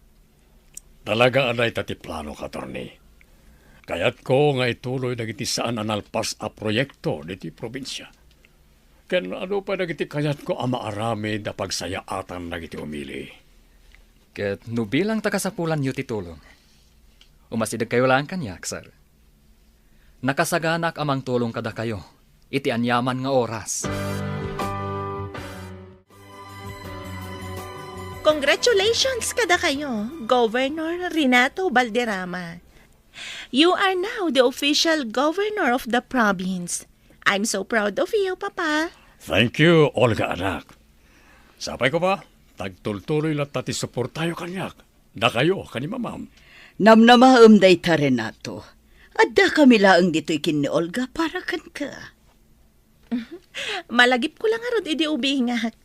Talaga a dayta ti planok, attorney. Kayatko nga ituloy dagiti saan a nalpas a proyekto ditoy probinsia. Ken adu pay dagiti kayatko a maaramid a pagsayaatan dagiti umili. Ket no bilang ta kasapulanyo ti tulong, umasidegkayo laeng kaniak, sir. Nakasaganaak a mangtulong kadakayo iti aniaman nga oras. Congratulations kadakayo, Governor Renato Balderrama. You are now the official governor of the province. I'm so proud of you, Papa. Thank you, Olga anak. Sapay koma, agtultuloy latta ti suportayo kaniak. Dakayo ken ni Mamam. Namnamaem dayta, Renato. Addakami laeng ditoy ken ni Olga para kenka. Malagipko la ngarud idi ubingak.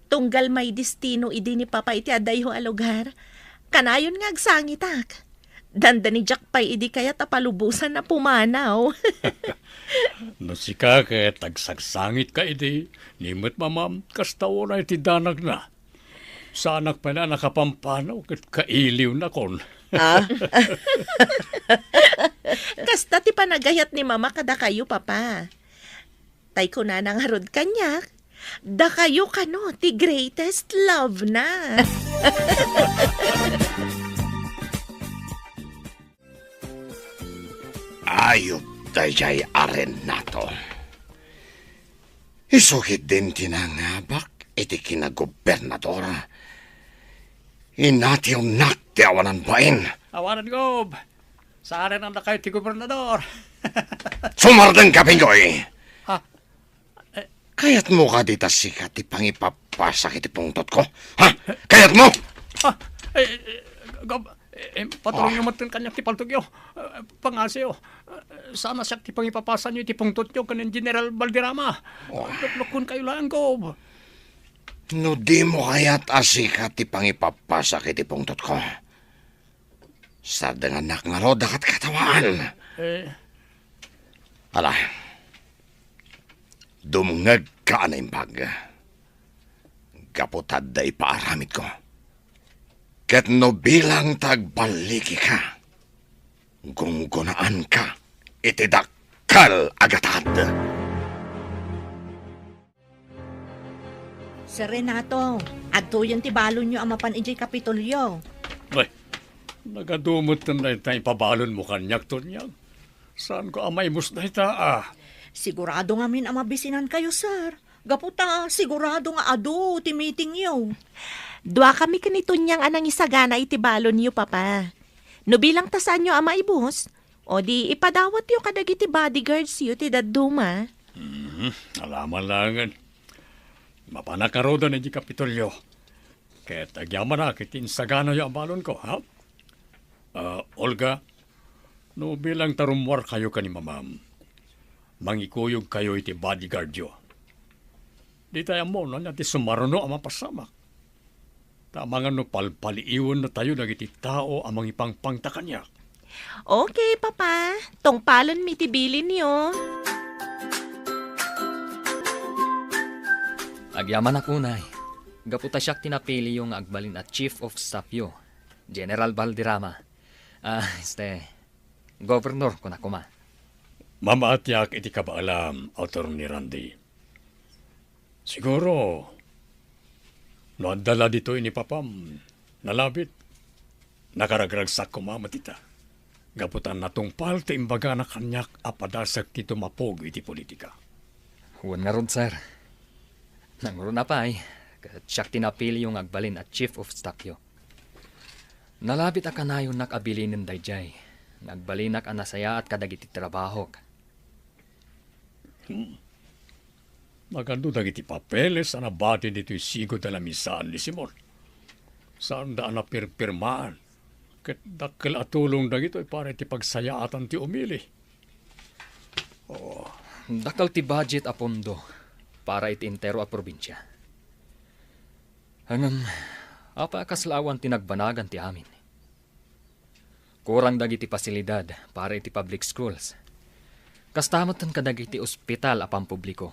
Tunggal maidestino idi ni Papa iti adayho a lugar, kanayon nga agsangitak. Dandani diak pay idi kayat a palubosan a pumanaw. No sika ket agsangsangitka idi, ni met Mamam, kasta unay ti danagna. Saanak pay a nakapampanaw ket kailiwnakon. Ah? Kasta ti panagayat ni Mama kadakayo, Papa. Tay kunana ngarud kaniak, dakayo kano ti greatest love na. Ayup daydiay a Renato. Isu ketdin ti nangabak iti kinagobernador. Inatiwnak ti awanan bain. Awanan, Gob. Saan a dakayo ti gobernador. Sumardengka, Pingoy. Ha? Eh. Kayatmo kadi ta sika ti pangipapasak iti pungtotko? Ha? Kayatmo? Ah, eh, eh, Gob, eh, eh, patulongyo metten kaniak ti paltogyo. Eh, pangasiyo. Eh, saan a siak ti pangipapasanyo iti pungtotyo ken ni General Valderrama. Oh. Luklukkonkayo laeng, Gob. No dimo kayat a sika ti pangipapasak iti pungtotko, sardengannak ngarud a katkatawaan. Eh. Ala, dumngegka a naimbag. Gapu ta adda ipaaramidko. Ket no bilang ta agballigika, gunggonaanka iti dakkel a gatad. Sir Renato, adtoyen ti balonyo a mapan idiay Kapitolyo. Ay, nagadu metten dayta ipabalonmo kaniak, Tonyag. Saanko a maimus dayta, ah. Sigurado ngamin a mabisinankayo, sir. Gapu ta sigurado nga adu ti meetingyo. Duakami ken ni Tonyang a nangisagana iti balonyo, Papa. No bilang ta saanyo a maibus, o di ipadawatyo kadagiti bodyguardsyo ti dadduma. Mhm, alaman laengen. Mapanak ngaruden idiay Kapitolyo. Ket agyamanak iti insaganayo a balonko, ha? Ah, Olga, no bilang ta rummuarkayo ken ni Mamam, mangikuyogkayo iti bodyguardyo. Ditay ammo no ania ti sumaruno a mapasamak. Ta amangan no palpaliiwennatayo dagiti tao a mangipangpangta kaniak. Okay, Papa. Tungpalenmi ti bilinyo. Agyamanak unay, gapu ta siak ti napiliyo nga agbalin a chief of staffyo, General Valderrama. Ah, este, Governor, kuna koma. Mamaatiak iti kabaelam, Attorney Randy. Siguro, no adda la ditoy ni Papam, nalabit, nakaragragsak koma met ita. Gapu ta natungpal ti imbagana kaniak a padasek ti tumapog iti politika. Wen ngarud, sir. Nangruna pay, ket siak ti napiliyo nga agbalin a chief of staffyo. Nalabit a kanayonnak a bilinen daydiay, nga agbalinak a nasayaat kadagiti trabahok. Hmm. Nagano dagiti papeles a nabati ditoy sigud a lamisaan ni Simon? Saanda a napirpirmaan, ket dakkel a tulong dagitoy para iti pagsayaatan ti umili. Oh. Dakkel ti budget a pondo para iti entero a probinsia. Ngem, apay a kasla awan ti nagbanagan ti amin? Kurang dagiti pasilidad para iti public schools. Kasta metten kadagiti ospital a pampubliko.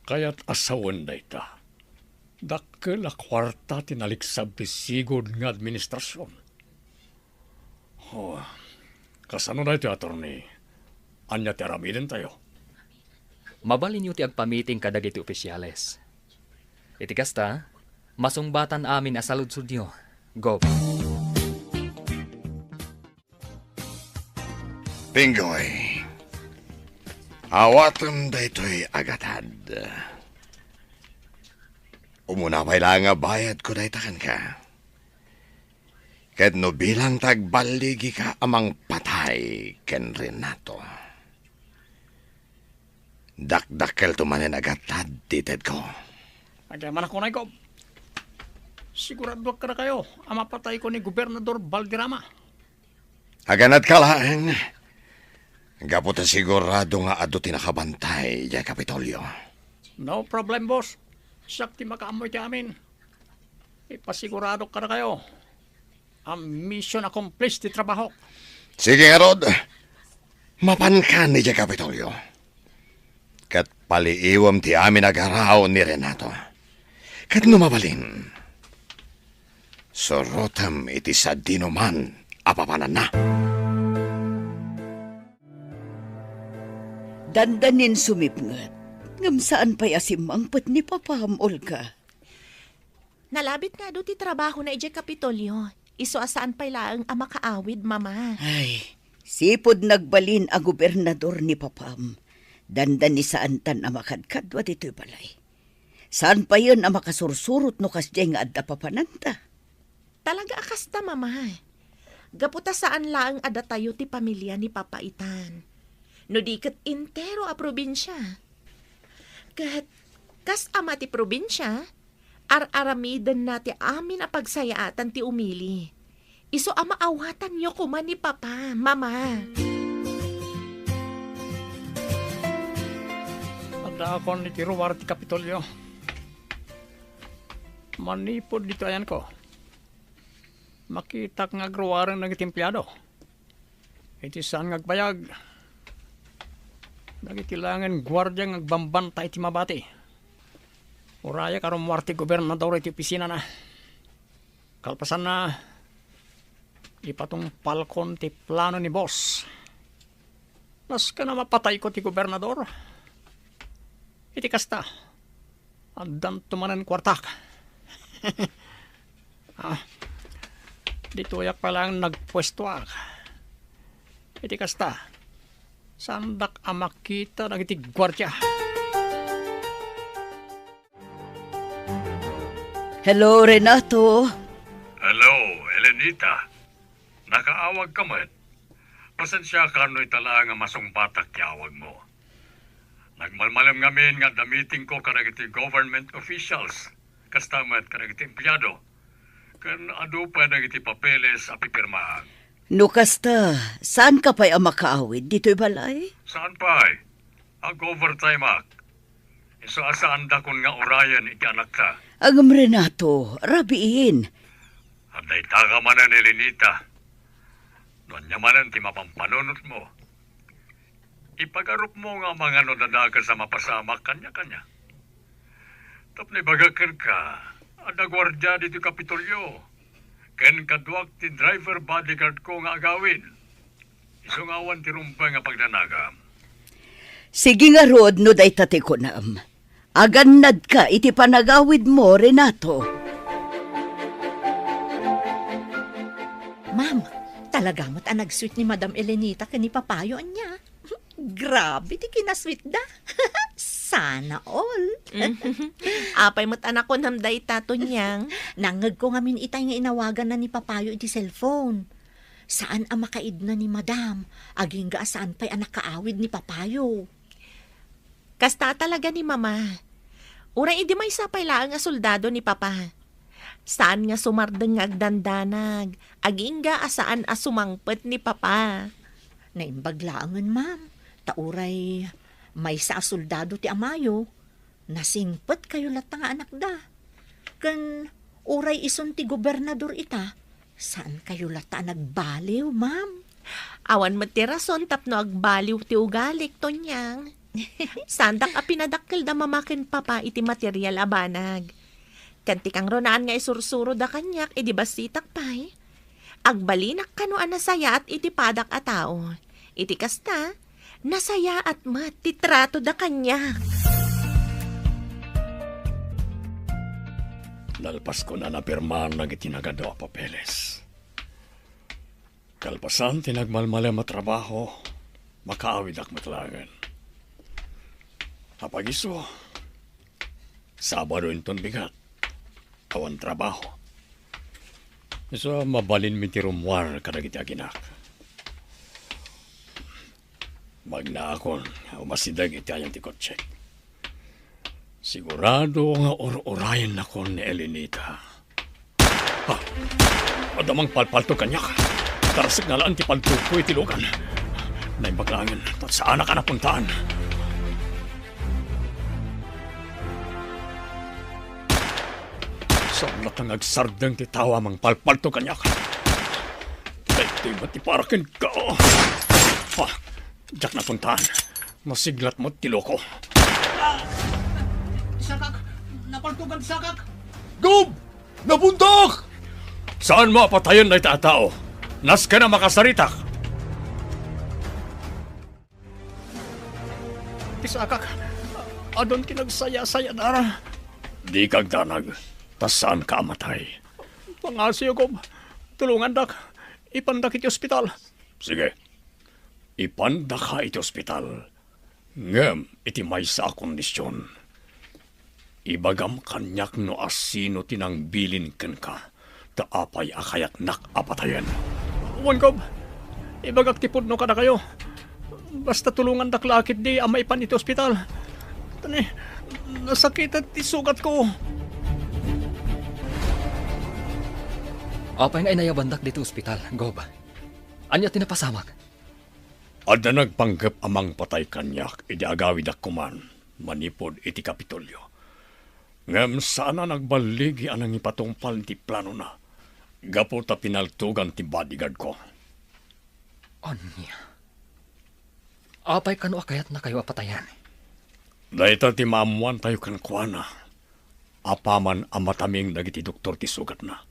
Kayat a sawen dayta. Dakkel a kuarta ti naliksab ti sigud nga administrasion. Oh, kasano daytoy, Attorney? Ania ti aramidentayo? Mabalinyo ti agpamiting kadagiti ofisiales. Iti kasta, masungbatan amin a saludsodyo, Gov. Pinggoy, awatem daytoy a gatad. Umuna pay laeng a bayadko dayta kenka. Ket no bilang ta agballigika a mangpatay ken Renato, dakdakkelto manen a gatad ti tedko. Agyamanak unay, Gov. Siguradoak kadakayo a mapatayko ni Gobernador Valderrama. Aganadka laeng, gapu ta sigurado nga adu ti nakabantay idiay Kapitolyo. No problem, boss. Siak ti makaammo iti amin. Ipasiguradok kadakayo a mission accomplished ti trabahok. Sige ngarud, mapankan idiay Kapitolyo. Ket paliiwem ti amin a garaw ni Renato. Ket no mabalin, surotem iti sadinoman a papananna. Dandanin sumipnget, ngem saan pay a simmangpet ni Papam, Olga. Nalabit nga adu ti trabahona idiay Kapitolyo, isu a saan pay laeng a makaawid, Mama. Ay, sipud nagbalin a gobernador ni Papam, dandani saantan a makadkadua ditoy balay. Saan payen a makasursurot no kasdiay nga adda papananta. Talaga a kasta, Mama. Gapu ta saan laeng a datayo ti pamilia ni Papa itan, no di ket entero a probinsia. Ket kas ama ti probinsia, ar-aramidenna ti amin a pagsayaatan ti umili. Isu a maawatanyo koma ni Papa, Mama. Addaakon iti ruar ti Kapitolyo. Manipud ditoy ayanko, makitak nga agruaren dagiti empleado. Iti saan nga agbayag, dagiti laengen guardia nga agbambantay iti mabati. Urayak a rummuar ti gobernador iti opisinana. Kalpasanna, ipatungpalkon ti plano ni boss. Nasken a mapatayko ti gobernador. Iti kasta, addanto manen kuartak. Ah, ditoyak pay laeng nagpuestoak. Iti kasta, saandak a makita dagiti guardia. Hello, Renato. Hello, Elenita. Nakaawagka met. Pasensiaka no ita laeng a masungbatak ti awagmo. Nagmalmalem ngamin nga adda meetingko kadagiti government officials, kasta met kadagiti empleado. Ken adu pay dagiti papeles a pipirmaan. No kasta, saanka pay a makaawid ditoy balay? Saan pay? Ag-overtime-ak. Isu a saandakon nga urayen iti anakta. Ngem Renato, rabiin. Adda itaka manen, Elenita. No ania manen ti mapampanunotmo, ipagarupmo nga amangan no adda dakes a mapasamak kaniakaniak. Tapno ibagak kenka, adda guardia ditoy Kapitolyo, ken kaduak ti driver bodyguard ko nga agawid. Isu nga awan ti rumbeng a pagdanagam. Sige ngarud no dayta ti kunam. Agannadka iti panagawidmo, Renato. Ma'am, talaga met a nag-sweet ni Madam Elenita ken ni Papayo ania. Grabe ti kinasweetda. Sana all. Apay met a nakunam dayta, Tonyang? Nangngegko ngamin itay nga inawaganna ni Papayo iti cellphone. Saan a makaidna ni Madam, agingga a saan pay a nakaawid ni Papayo. Kasta talaga ni Mama. Uray idi maysa pay laeng a soldado ni Papa. Saan nga sumardeng nga agdandanag, agingga a saan a sumangpet ni Papa. Naimbag laengen, ma'am, ta uray maysa a soldado ti amayo, nasingpetkayo latta nga anakda. Ken uray isun ti gobernador ita, saankayo latta a nagbaliw, ma'am. Awan met ti rason tapno agbaliw ti ugalik, Tonyang. Saandak a pinadakkel da Mama ken Papa iti material a banag. Ket ti kangrunaan nga isursuroda kaniak idi bassitak pay, agbalinak kano a nasayaat iti padak a tao. Iti kasta, nasayaat met ti tratoda kaniak. Nalpaskon a napirmaan dagiti nagadu a papeles. Kalpasan ti nagmalmalem a trabaho, makaawidak met laengen. Apay isu, Sabado inton bigat, awan trabaho. Isu a mabalinmi ti rummuar kadagiti aginak. Magnaakon, umasideg iti ayan ti kotsek. Sigurado nga ur-urayennakon ni Elenita. Ah! Adda mangpalpaltog kaniak. Tarasek nga laeng ti paltogko iti lugan. Naimbag laengen, ta saanak a napuntaan. Saan latta nga agsardeng ti tao a mangpalpaltog kaniak. Daytoy met ti para kenka. Ah! Diak napuntaan. Masiglat met ti loko. Sakak! Napaltogan sakak! Gob! Napuntak! Saanmo a patayen dayta a tao? Nasken a makasaritak! Ti sakak, adun ti nagsayasayadara. Dika agdanag, ta saanka a matay. Pangasiyo, Gob. Tulongandak. Ipandak iti ospital. Sige. Ipandaka iti ospital. Ngem iti maysa a kondision, ibagam kaniak no asino ti nangbilin kenka, ta apay a kayatnak a patayen. Wen, Gob, ibagak ti pudno kadakayo. Basta tulongandak la ketdi a maipan iti ospital. Tani, nasakitan ti sugatko. Apay nga inayabandak ditoy ospital, Gob? Ania ti napasamak? Adda nagpanggep a mangpatay kaniak idi agawidak koman manipud iti Kapitolyo. Ngem saan a nagballigi a nangipatungpal ti planona gapu ta pinaltogan ti bodyguard ko. Ania? Apay kano a kayatnakayo a patayen? Dayta ti maammoantayo kenkuana apaman a mataming dagiti doktor ti sugatna.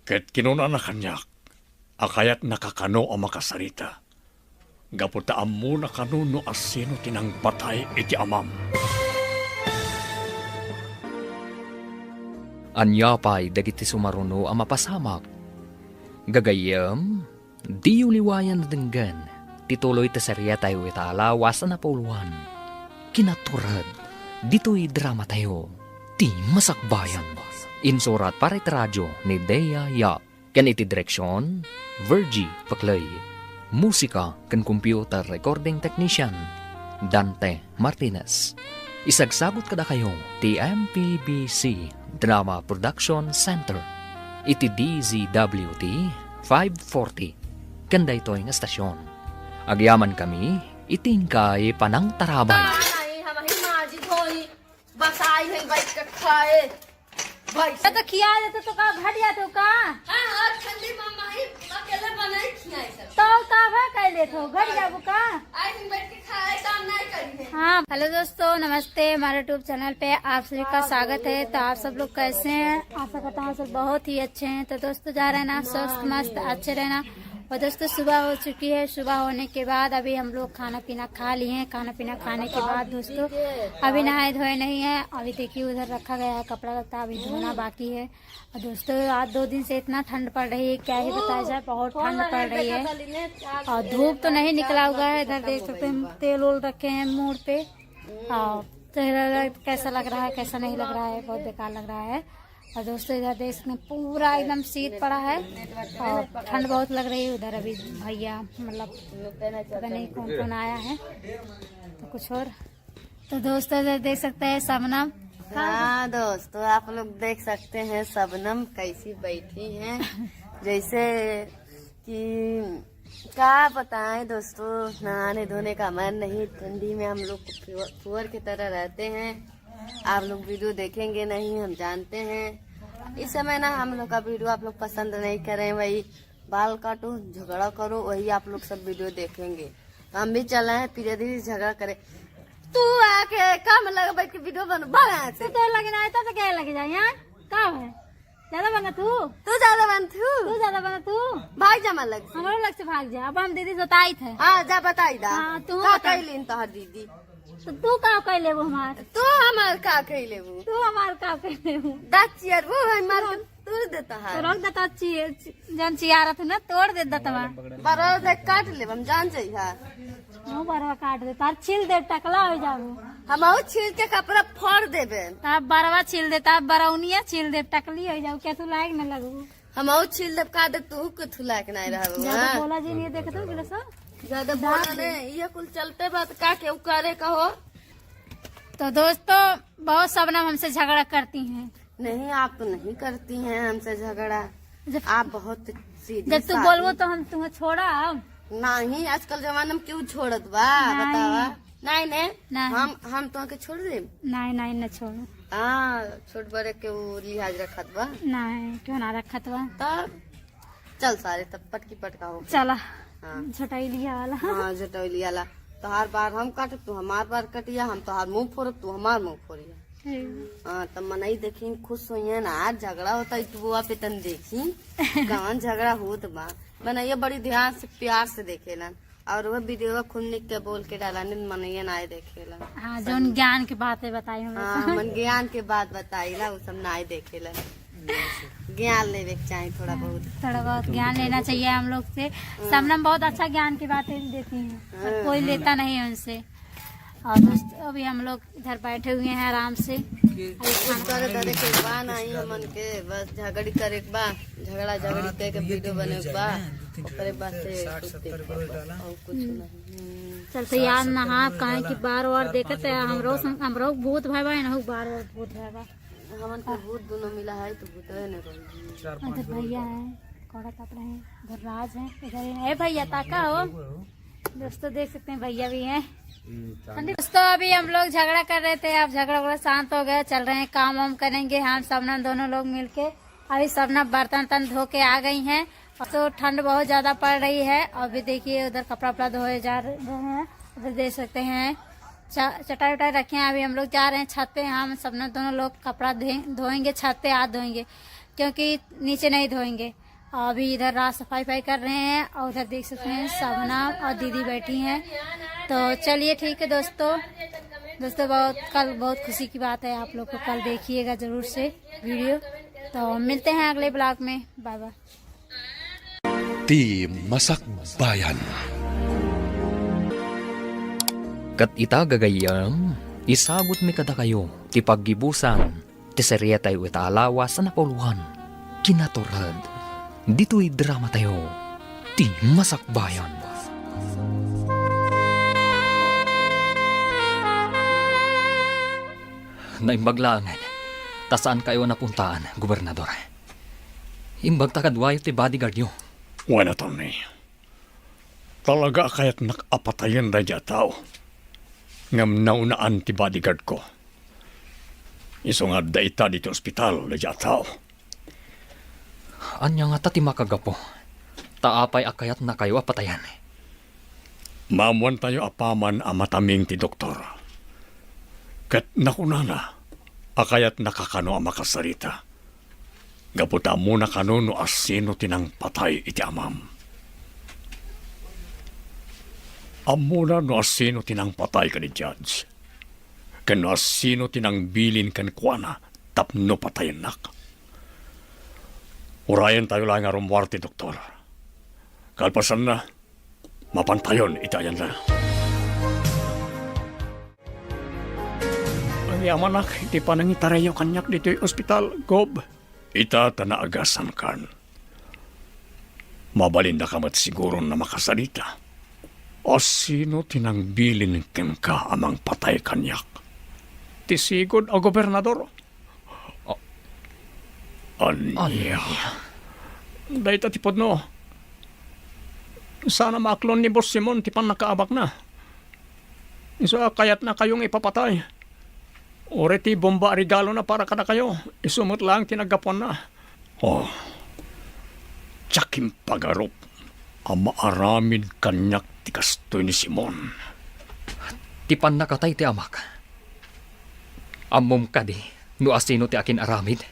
Ket kinunana kaniak a kayatnaka kano a makasarita, gapu ta ammona kano no asino ti nangpatay iti amam. Ania pay dagiti sumaruno a mapasamak? Gagayyem, diyo liwayan a denggen ti tuloy ti serietayo ita a lawas a napauluan. Kinatured ditoy dramatayo, Ti Masakbayan. Insurat para iti radio ni Dea Yap. Ken iti direksion, Virgie Paclay. Musika ken computer recording technician, Dante Martinez. Isagsagut kadakayo ti M P B C Drama Production Center iti D Z W T five forty ken daytoy nga estasion. Agyamankami Iti inkay panangtarabay. नाही, हम ही माझी धोई, बस आई है बैठ के खाए। भाई तो खिया देते तो का घट जाते हो का? हाँ, और ठंडी मामा ही अकेले बनाए खियाए सब। तो का भा कह लेते हो, घट जाबो का? आई हम बैठ के खाए, काम नहीं करी है। हाँ, हेलो दोस्तों, नमस्ते। हमारे YouTube चैनल पे आप सभी का स्वागत है। तो आप सब लोग कैसे हैं? आशा करता हूँ सब बहुत ही अच्छे हैं। तो दोस्तों, जा रहे हैं ना स्वस्थ मस्त अच्छे रहना। और दोस्तों, सुबह हो चुकी है। सुबह होने के बाद अभी हम लोग खाना पीना खा लिए हैं। खाना पीना खाने के बाद दोस्तों, अभी नहाए धोए नहीं है। अभी देखिए, उधर रखा गया है कपड़ा लत्ता, अभी धोना बाकी है। और दोस्तों, आज दो दिन से इतना ठंड पड़ रही है, क्या ही बताया जाए, बहुत ठंड पड़ रही है। और धूप तो नहीं निकला हुआ है, इधर देख सकते हैं, तेल ओल रखे हैं मूड़ पे। और चेहरा कैसा लग रहा है, कैसा नहीं लग रहा है, बहुत बेकार लग रहा है। और दोस्तों, इधर देख सकते हैं, पूरा एकदम शीत पड़ा है और ठंड बहुत लग रही है। उधर अभी भैया, मतलब, पता नहीं कौन कौन आया है, तो कुछ और। तो दोस्तों, इधर देख सकते हैं शबनम। हाँ दोस्तों, आप लोग देख सकते हैं शबनम कैसी बैठी हैं। जैसे कि क्या बताएं दोस्तों, नहाने धोने का मन नहीं। ठंडी में हम लोग कुंवर की तरह रहते हैं। आप लोग वीडियो देखेंगे नहीं, हम जानते हैं। इस समय ना हम लोग का वीडियो आप लोग पसंद नहीं करें, वही बाल काटो, झगड़ा करो, वही आप लोग सब वीडियो देखेंगे। तो हम भी चले हैं प्रिया दीदी से झगड़ा करें। तू आके काम लगा बैठ के वीडियो बन, भाग यहाँ से। तो तोर लगे ना आए तो, तो क्या लगे जाए यहाँ? काम है। ज्यादा बना तू। तू ज्यादा बन तू। तू ज्यादा बना तू। भाग जा हमार लग से। हमारे लग से भाग जा। अब हम दीदी से बताई थे। हाँ, जा बताई दा। हाँ, तू का बता। कैलिन तोहर दीदी? तो तू का कह लेबू हमार? तू हमार का कह लेबू? तू हमार का कह लेबू? दा चियर वो है मार के तोड़ देता है। तो रख देता ची-, ची-, जन चियारत है ना, तोड़ दे दतवा। बरवा देख काट लेब, हम जान जाई है। वो बरवा काट दे, तार छील दे, टकला हो जाबू। हम आऊ छील के कपड़ा फोड़ देबे। तार बरवा छील दे, तार बरौनिया छील दे, टकली हो जाबू, क्या तू लायक न लगबू? हम आऊ छील देब का दे, तू के तू लायक नहीं रहबू, ज्यादा हाँ? बोला जी नहीं देखे तो गिलास। ज्यादा बोला नहीं, ये कुल चलते बात का केहू करे कहो। तो दोस्तों, बहुत शबनम हमसे झगड़ा करती हैं। नहीं, आप तो नहीं करती हैं हमसे झगड़ा। जब आप बहुत सीधी जब तू सादी। बोलबो तो हम तुम्हें छोड़ा। नहीं, आजकल जमाना में क्यों छोड़त बा? नहीं। बतावा। नहीं, नहीं। नहीं। हम, हम तो के छोड़ दे। नहीं, नहीं, न छोड़ो। हाँ, छोट बड़े के वो लिहाज रखत बा। नहीं, क्यों ना रखत बा? तब चल सारे, तब पटकी पटका हो। चला। हाँ। झटैलिया वाला। हाँ, झटैलिया वाला। तोहार बार हम काटब, तू हमार बार कटिया, हम तोहार मुंह फोड़ब, तू हमार मुंह फोड़िया। हम्म। हाँ, तब मनई देखी खुश होइए ना, आज झगड़ा होता है, तू बुआ पे तन देखी, कौन झगड़ा होत बा। मनई बड़ी ध्यान से, प्यार से देखेलन, और वह वीडियो खूब निक के बोल के डाला, नहीं मनई ना देखेलन। हाँ, जौन ज्ञान की बातें बताई हम हाँ, लोग। मन ज्ञान के बात बताई ला, वो सब ना देखेलन। ज्ञान लेवे के चाही थोड़ा बहुत। थोड़ा बहुत ज्ञान लेना चाहिए हम लोग से। हाँ। शबनम बहुत अच्छा ज्ञान की बातें देती हैं, पर हाँ। कोई लेता नहीं है उनसे। और दोस्तों, अभी हम लोग इधर बैठे हुए हैं आराम से। अभी खाना उस तरह तरह के बा नहीं हमन के, बस झगड़ी करे के बा, झगड़ा झगड़ी हाँ, करके तो ये वीडियो दिन बने के बा, जाए ना, दो तीन ओकरे बाद से कुछ देख के बा, और कुछ हम्म। नहीं। हम्म। चल तो यार नहा, काहे कि बार बार देखत है, हमरो संग, हमरो भूत भय बा, इनहू बार बार भूत भय बा। हमन के भूत दोनों मिला है तो भूतवे न रही। चार पाँच तो भैया है, कौड़ा ताप रहे हैं, इधर राज है, इधर ही है। ए भैया, ताका हो। दोस्तों देख सकते हैं, भैया भी हैं। दोस्तों, अभी हम लोग झगड़ा कर रहे थे, अब झगड़ा वगड़ा शांत हो गया, चल रहे हैं, काम वाम करेंगे हम शबनम दोनों लोग मिलके। अभी शबनम बर्तन तन धो के आ गई हैं। तो ठंड बहुत ज़्यादा पड़ रही है। अभी देखिए, उधर कपड़ा उपड़ा धोए जा रहे हैं, उधर देख सकते हैं चा-, चटाई उटाई रखे हैं। अभी हम लोग जा रहे हैं छत पे, हम शबनम दोनों लोग कपड़ा धोए-, धोएंगे छत पे, हाथ धोएंगे, क्योंकि नीचे नहीं धोएंगे। अभी इधर रात सफाई वफाई कर रहे हैं और उधर देख सकते हैं शबनम और दीदी बैठी हैं। तो चलिए ठीक है दोस्तों, दोस्तों बहुत, कल बहुत खुशी की बात है, आप लोग को कल देखिएगा जरूर से वीडियो। तो मिलते हैं अगले ब्लॉग में, bye bye. Ti Masakbayan. Ket ita gagayyem, isagutmi kadakayo ti paggibusan ti serietayo ita a lawas a napauluan, Kinatured. Ditoy dramatayo, Ti Masakbayan. Naimbag laengen, ta saankayo a napuntaan, Gobernador. Imbagta kaduayo ti bodyguardyo. Wen, Attorney. Talaga a kayatnak a patayen daydiay a tao. Ngem naunaan ti bodyguardko. Isu nga adda ita ditoy ospital daydiay a tao. Ania ngata ti makagapu? Ta apay a kayatnakayo a patayen? Maammoantayo apaman a mataming ti doktor. Ket nakunana a kayatnaka kano a makasarita. Gapu ta ammona kano no asino ti nangpatay iti amam. Ammona no asino ti nangpatay kadi Judge. Ken no asino ti nangbilin kenkuana tapno patayennak. Urayentayo laeng a rummuar ti doktor. Kalpasanna, mapantayon iti ayanna. Agyamanak iti panangitarayyo kaniak ditoy ospital, Gob. Ita ta naagasankan. Mabalinnaka met siguron a makasarita. Asino ti nangbilin kenka a mangpatay kaniak? Ti sigud a gobernador. A-, ania? Ania? Dayta ti pudno. Saan a maaklon ni Boss Simon ti pannakaabakna. Isu a kayatnakayo nga ipapatay. Uray ti bomba a regalona para kadakayo, isu met laeng ti naggapuanna. Oh, diak impagarup a maaramid kaniak ti kastoy ni Simon. Ti pannakatay ti amak. Ammom kadi no asino ti akin-aramid?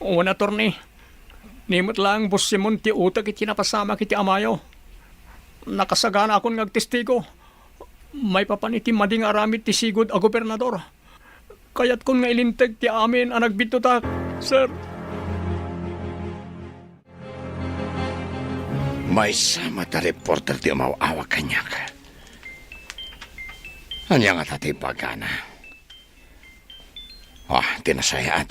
Wen, attorney. Ni met laeng Boss Simon ti utek iti napasamak iti amayo. Nakasaganaakon nga agtestigo. Maipapan iti madi nga aramid ti sigud a gobernador. Kayatkon nga ilinteg ti amin a nagbiddutak, sir. Maysa met a reporter ti umaw-awag kaniak. Ania ngata ti ibagana? Ah, ti nasayaat.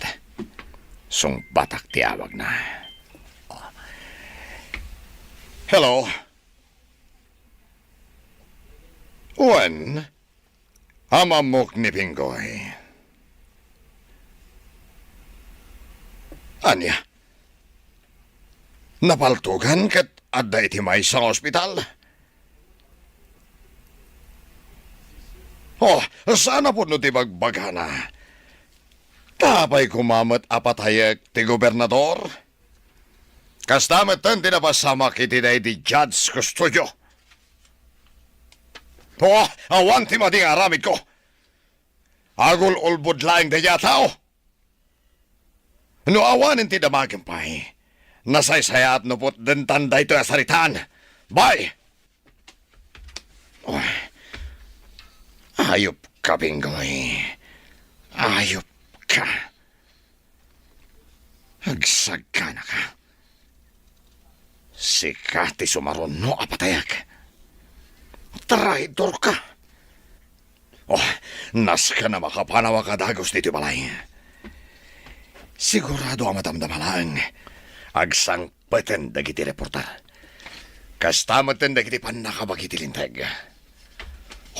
Sungbatak ti awagna. Hello? Wen, amammok ni Pinggoy. Ania? Napaltogan ket adda iti maysa nga ospital? Oh, saan a pudno ti bagbagana? Ta apay koma met a patayek ti gobernador? Kasta metten ti napasamak iti daydi Judge Custodio. Oh, awan ti madi nga aramidko. Agul-ulbod laeng daydiay a tao. No awanen ti damagem pay, nasaysayaat no putdentan daytoy a saritaan. Bye! Oh, ayupka, Pinggoy. Ayupka. Agsaganaka. Sika ti sumaruno a patayek. Traidorka. Oh, nasken a makapanawak a dagus ditoy balay. Sigurado a madamdama laeng. Agsangpeten dagiti reporter. Kasta metten dagiti pannakabagi ti linteg.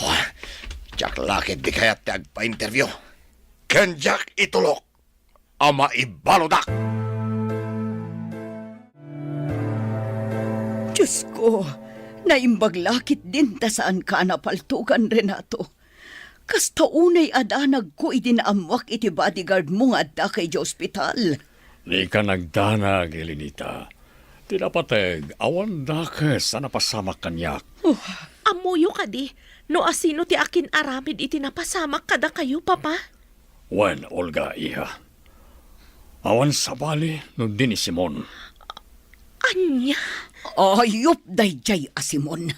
Oh, diak la ketdi kayat ti agpa-interview. Ken diak itulok a maibaludak. Diosko, naimbag la ketdin ta saanka a napaltogan, Renato. Kasta unay a danagko idi naammoak iti bodyguard mo nga addaka idiay ospital. Dika nagdanag, Elenita. Ti napateg, awan dakes a napasamak kaniak. Oh. Ammoyo kadi no asino ti akin-aramid iti napasamak kadakayo, Papa? Wen, Olga, iha. Awan sabali no di ni Simon. Ania? Ayup daydiay a Simon.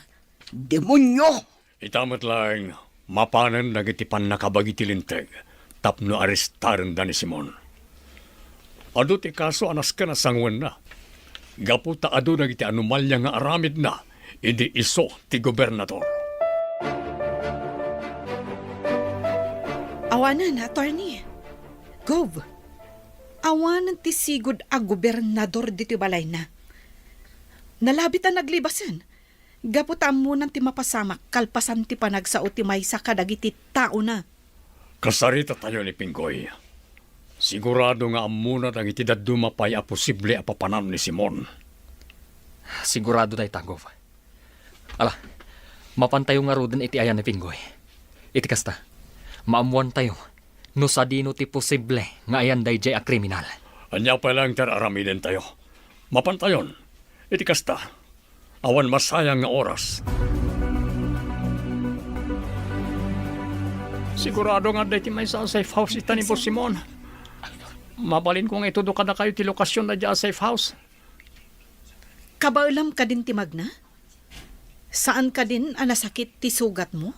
Demonio! Ita met laeng, mapanen dagiti pannakabagi ti linteg tapno arestarenda ni Simon. Adu ti kaso a nasken a sanguenna, gapu ta adu dagiti anomalia nga aramidna idi isu ti gobernador. Awanen, attorney. Gov, awanen ti sigud a gobernador ditoy balayna. Nalabit a naglibasen. Gapu ta ammonan ti mapasamak kalpasan ti panagsao ti maysa kadagiti taona. Kasaritatayo ni Pinggoy. Sigurado nga ammona dagiti dadduma pay a posible a papanan ni Simon. Sigurado dayta, Gov. Ala, mapantayo ngaruden iti ayan ni Pinggoy. Iti kasta, maammoantayo no sadino ti posible nga ayan daydiay a kriminal. Ania pay laeng ti ar-aramidentayo? Mapantayon. Iti kasta, awan masayang nga oras. Sigurado nga adda iti maysa a safe house ita ni Boss Simon. Mabalinko nga itudo kadakayo ti lokasyon daydiay a safe house. Kabaelam kadin ti magna? Saan kadin a nasakit ti sugatmo?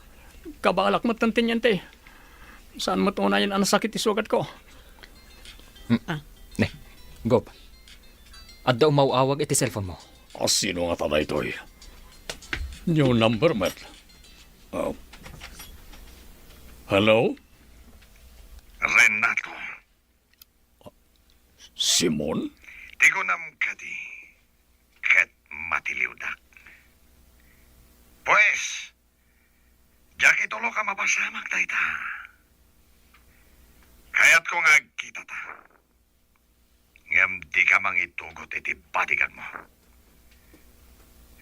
Kabaelak met, Teniente. Saan met unayen a nasakit ti sugatko. Hmm. Ah. Ne, Gob. Adda umaw-awag iti cellphone mo. A, sino ngata daytoy? New number met. Oh. Hello? Renato. Simon? Ti kunam kadi, ket matiliwdak. Pues, diak itulok a mapasamak dayta. Kayatko nga agkitata. Ngem dika mangitugot iti bodyguardmo.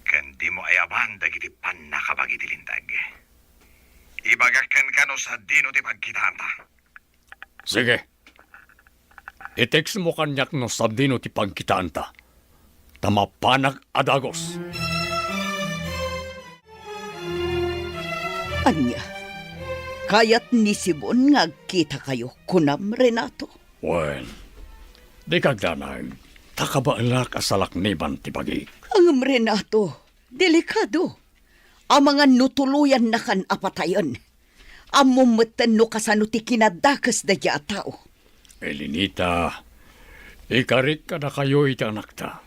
Ken dimo ayaban dagiti pannakabagi ti linteg. Ibagak kenka no sadino ti pagkitaanta. Sige. I-textmo kaniak no sadino ti pagkitaanta, ta mapanak a dagus. Ania? Kayat ni Simon nga agkitakayo, kunam, Renato? Wen, dika agdanag, ta kabaelak a salakniban ti bagik. Ngem, Renato, delikado. Amangan no tuloyannakan a patayen. Ammom metten no kasano ti kinadakes daydiay a tao. Elinita, ikarik kadakayo iti anakta.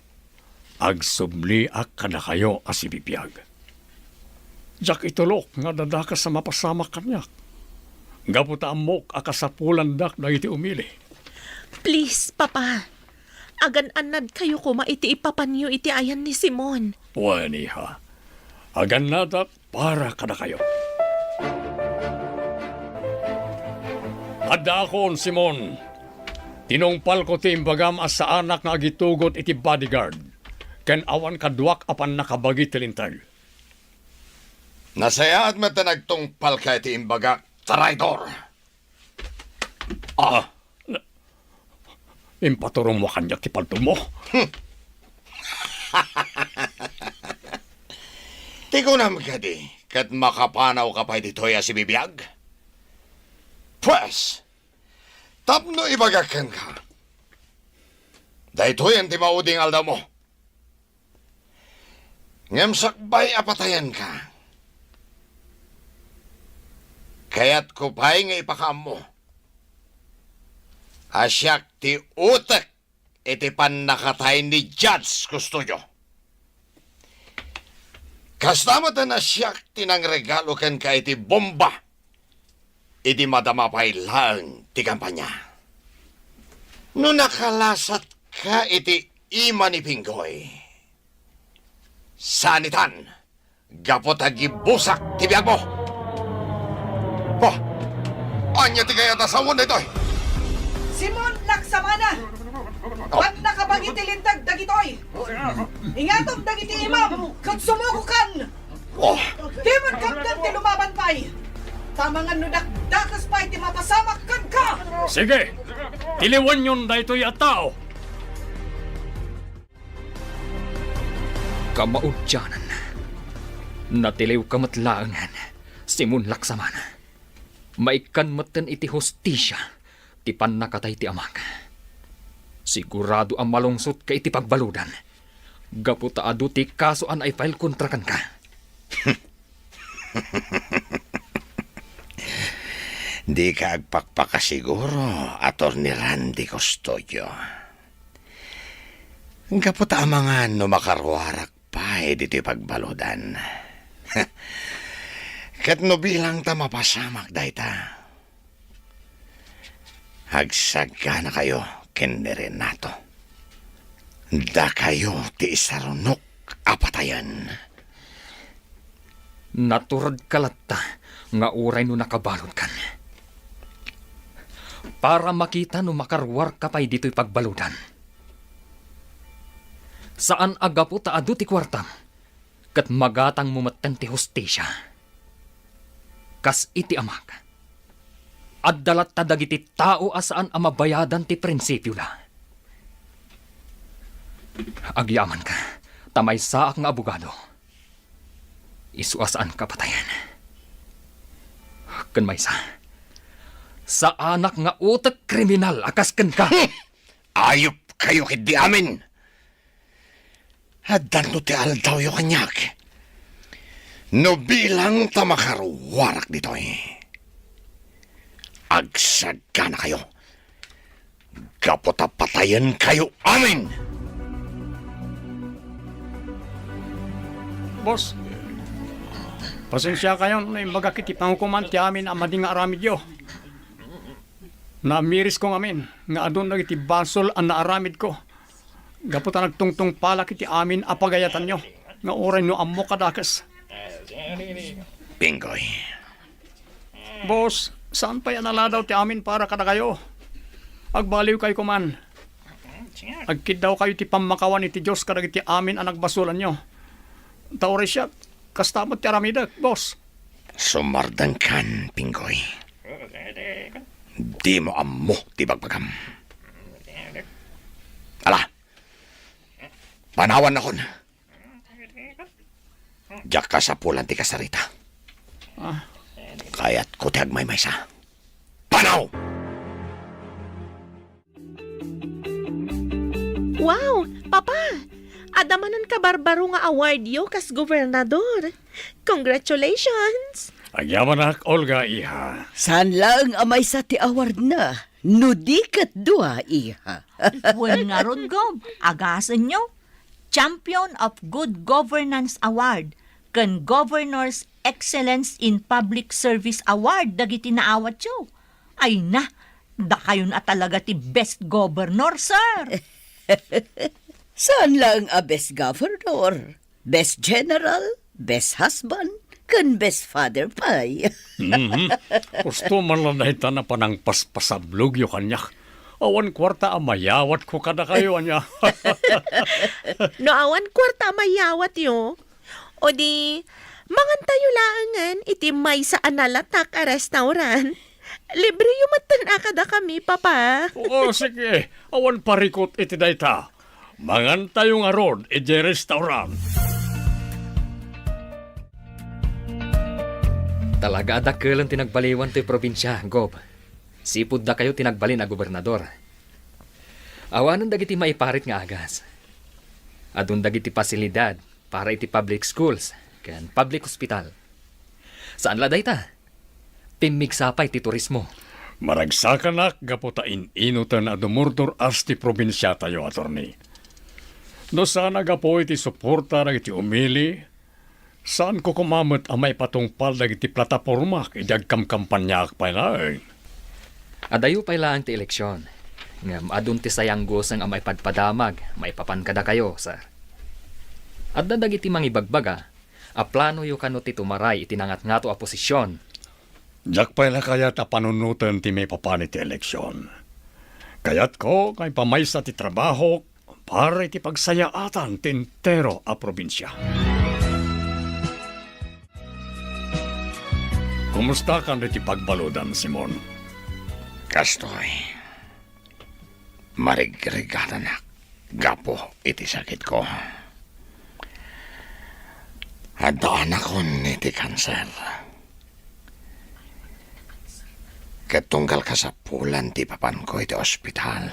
Agsubliak kadakayo a sibibiag. Diak itulok nga adda dakes a mapasamak kaniak. Gapu ta ammok a kasapulandak dagiti umili. Please, Papa. Agan-annadkayo koma iti ipapanyo iti ayan ni Simon. Wen, iha. Agannadak para kadakayo. Addaakon, Simon. Tinungpalko ti imbagam a saanak nga agitugot iti bodyguard, ken awan kaduak a pannakabagi ti linteg. Nasayaat met ta nagtungpalka iti imbagak, traidor. Ah. Ah. Impaturom mo kaniak ti paltogmo. Hmm. Ti kunam kadi, ket makapanawka pay ditoy a sibibiag? Pues, tapno ibagak kenka, daytoyen ti maudi nga aldawmo. Ngem sakbay a patayenka, kayatko pay nga ipakaammo a siak ti utek iti pannakatay ni Judge Custodio. Kasta met a siak ti nangregalo kenka iti bomba idi madama pay laeng ti kampanya. No nakalasatka iti ima ni Pinggoy, saanitan, gapu ta gibusak ti biagmo. Oh, ania ti kayat a sawen daytoy? Simon Laksamana! Oh. Pannakabagi ti linteg dagitoy! Ingatom dagiti imam ket sumukokan! Oh. Dimon kamdan ti lumaban pay! Ta amangan no dakdakes pay ti mapasamak kenka! Sige! Tiliwenyon daytoy a tao! Kamaudianan, natiliwka met laengen, Simon Laksamana. Maikkan metten iti hustisia ti pannakatay ti amak. Sigurado a malungsotka iti pagbaludan, gapu ta adu ti kaso a naipail kontra kenka. Dika agpakpakasiguro, Attorney Randy Custodio. Gapu ta amangan no makaruarak pay ditoy pagbaludan. Ket no bilang ta mapasamak dayta, agsagganakayo ken ni Renato. Dakayo ti isarunok a patayen. Naturedka latta nga uray no nakabaludkan, para makita no makaruarka pay ditoy pagbaludan. Saan a gapu ta adu ti kuartam, ket magatangmo metten ti hustisia. Kas iti amak, adda latta dagiti tao a saan a mabayadan ti prinsipioda. Agyamanka, ta maysaak nga abogado. Isu a saanka patayen. Ken maysa, saanak nga utek kriminal a kas kenka. Ayupkayo ketdi amin! Addanto ti aldawyo kaniak. No bilang ta makaruarak ditoy, agsaganakayo gapu ta patayenkayo amin! Boss, pasensiakayon no imbagak iti pangukoman ti amin a madi nga aramidyo. Namirisko ngamin nga adun dagiti basol a naaramidko gapu ta nagtungtungpalak iti amin a pagayatanyo nga uray no ammok a dakes. Pinggoy. Boss, saan pay a naladaw ti amin para kadakayo? Agbaliwkayo koman. Agkiddawkayo ti pammakawan iti Dios kadagiti amin a nagbasolanyo. Ta uray siak, kasta met ti aramidek, boss. Sumardengkan, Pinggoy. Dimo ammo ti bagbagam. Ala, panawannakon. Diak kasapulan ti kasarita. Ah. Kayatko ti agmaymaysa. Panaw! Wow! Papa! Adda manen kabarbaro nga awardyo kas gobernador. Congratulations! Agyamanak, Olga, iha. Saan laeng a maysa ti awardna, no di ket dua, iha. Wen ngarud, Gob, agasenyo. Champion of Good Governance Award ken Governor's Excellence in Public Service Award dagiti naawatyo. Ay na, dakayon a talaga ti best governor, sir. Saan laeng a best governor, best general, best husband, ken best father pay. Mhm. Husto man la dayta a panangpaspasablogyo kaniak. Awan kuarta a mayawatko kadakayo, ania? No awan kuarta a mayawatyo, o di, mangantayo laengen iti maysa a nalatak a restaurant. Libreyo metten a kadakami, Papa. Oo, sige. Awan parikut iti dayta. Mangantayo ngarud idiay restaurant. Talaga a dakelen ti nagbaliwan toy probinsia, Gob. Sipud dakayo ti nagbalin a gobernador. Awanen dagiti maiparit nga agas. Adun dagiti pasilidad para iti public schools ken public hospital. Saan la dayta? Pimmigsa pay ti turismo. Maragsakanak gapu ta in-inoten a dumurdur-as ti probinsiatayo, attorney. No saan a gapu iti suporta dagiti umili, saanko koma met a maipatungpal dagiti platapormak idi agkamkampanyaak pay laeng. Adayo pay laeng ti eleksion, ngem adun ti sayangguseng a maipadpadamag maipapan kadakayo, sir. Adda dagiti mangibagbaga a planoyo kano ti tumaray iti nangatngato a posisyon. Diak pay la kayat a panunoten ti maipapan iti eleksion. Kayatko nga ipamaysa ti trabahok para iti pagsayaatan ti entero a probinsia. Kumustakan iti pagbaludan, Simon? Kastoy. Marigrigatanak gapu iti sakitko. Adda anakon iti kanser. Ket tunggal kasapulan ti ipapanko iti ospital,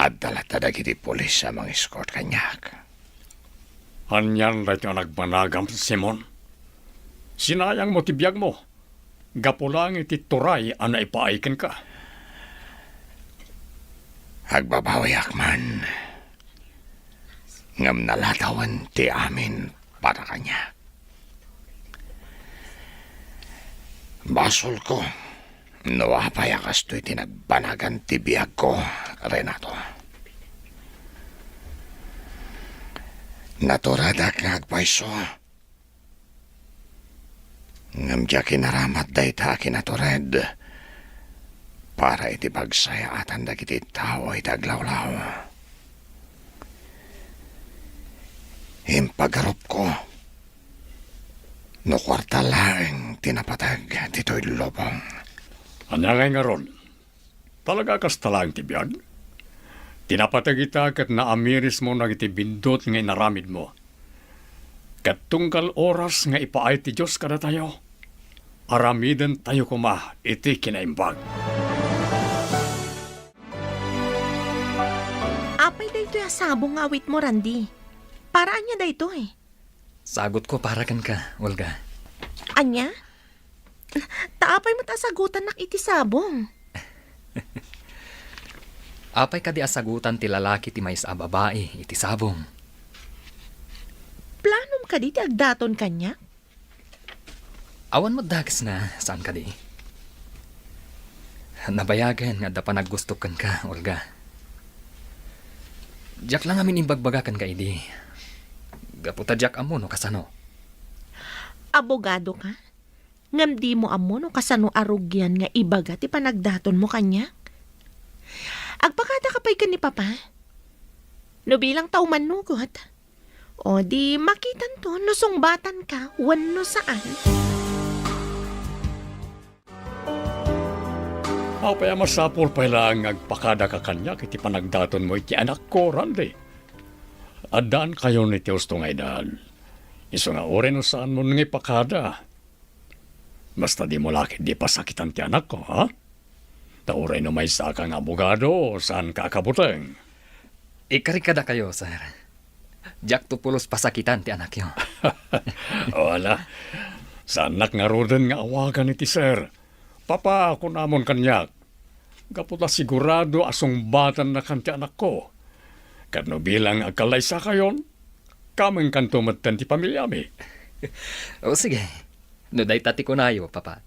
adda latta dagiti pulis a mangiscort kaniak. Anian daytoy a nagbanagam, Simon? Sinayangmo ti biagmo. Gapu laeng iti turay a naipaay kenka. Agbabawiak man, ngem naladawen ti amin para kaniak. Basolko no apay a kastoy ti nagbanagan ti biagko, Renato. Naturedak nga agpayso. Ngem diak inaramid dayta a kinatured para iti pagsayaatan dagiti tao iti aglawlaw. Impagarupko no kuarta laeng ti napateg ditoy lubong. Ania ngay ngarud? Talaga kasta laeng ti biag? Ti napateg ita ket naamirismo dagiti biddut nga inaramidmo. Ket tunggal oras nga ipaay ti Dios kadatayo, aramidentayo koma iti kinaimbag. Apay daytoy a sabong nga awitmo, Randy? Para ania daytoy? Sagutko para kenka, Olga. Ania? Ta apay met a sagutannak iti sabong? Apay kadi a sagutan ti lalaki ti maysa a babai iti sabong? Planom kadi ti agdaton kaniak? Awan met dakesna, saan kadi? Nabayagen nga adda panaggustok kenka, Olga. Diak la ngamin imbagbaga kenka idi. Gapu ta diak ammo no kasano. Abogado ka? Ngem dimo ammo no kasano a rugian nga ibaga ti panagdatonmo kaniak? Agpakada ka pay ken ni Papa? No bilang ta umannugot. O di makitanto no sungbatanka wenno saan. Apay a masapul pay laeng nga agpakadaka kaniak iti panagdatonmo iti anakko, Randy? Addaankayon iti husto nga edad. Isu nga uray no saanmon nga ipakada. Basta dimo la ketdi pasakitan ti anakko, ha? Ta uray no maysaka nga abogado, saanka a kabuteng. Ikari kadakayo, sir. Diakto pulos pasakitan ti anakyo. Wala. Saannak ngaruden nga awagan iti sir. Papa, kunamon kaniak. Gapu ta sigurado a sungbatannakan ti anakko. Ket no bilang agkallaysakayon, kamenkanto metten ti pamiliami. O, sige. No dayta ti kunayo, Papa.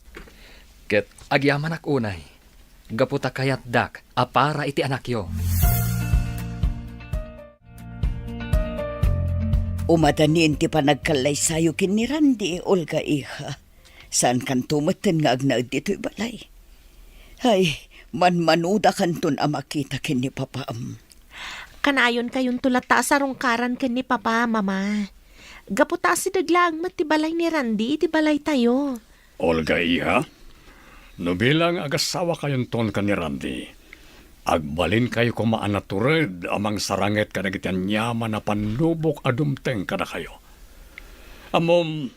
Ket agyamanak unay, gapu ta kayatdak a para iti anakyo. Umadanin ti panagkallaysayo ken ni Randy, Olga, iha. Saankanto metten nga agnaed ditoy balay. Ay, manmanudakanton a makita ken ni Papam. Kanayonkayonto latta a sarungkaran ken ni Papa, Mama. Gapu ta asideg laeng met ti balay ni Randy iti balaytayo. Olga, iha, no bilang agasawakayonton ken ni Randy, agbalinkayo koma a natured a mangsaranget kadagiti aniaman a pannubok a dumteng kadakayo. Ammom,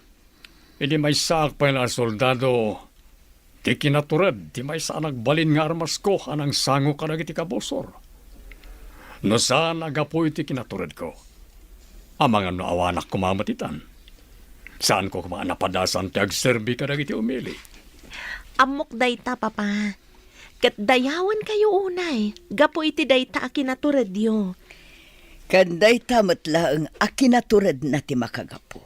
idi maysaak pay la a soldado, ti kinatured ti maysa a nagbalin nga armasko a nangsango kadagiti kabusor. No saan a gapu iti kinaturedko, amangan no awanak koma met itan. Saanko koma a napadasan ti agserbi kadagiti umili. Ammok dayta, Papa. Ket dayawenkayo unay gapu iti dayta a kinaturedyo. Ken dayta met laeng a kinaturedna ti makagapu.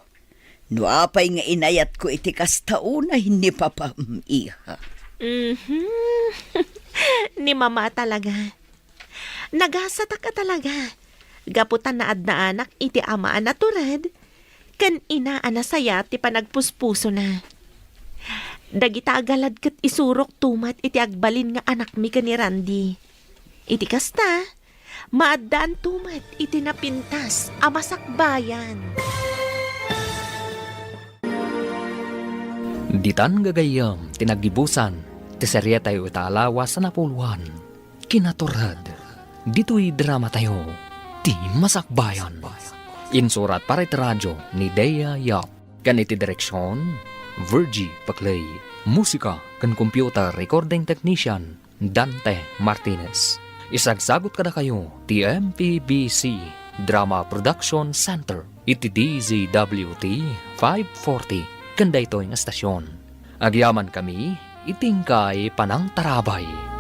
No apay nga inayatko iti kasta unay ni Papam, iha. Mhm. Ni Mama talaga. Nagasatak a talaga. Gapu ta naadnaanak iti ama a natured, ken ina a nasayaat ti panagpuspusona. Dagita a galad ket isurokto met iti agbalin nga anakmi ken ni Randy. Iti kasta, maaddaanto met iti napintas a masakbayan. Ditan gagayyem ti naggibusan ti serietayo ita a lawas a napuloan, Kinatured. Ditoy dramatayo, Ti Masakbayan. Insurat para iti radio ni Dea Yap. Ken iti direksion, Virgie Paclay. Musika ken computer recording technician, Dante Martinez. Isagsagut kadakayo ti M P B C Drama Production Center iti D Z W T five forty ken daytoy nga estasion. Agyamankami iti inkay panangtarabay.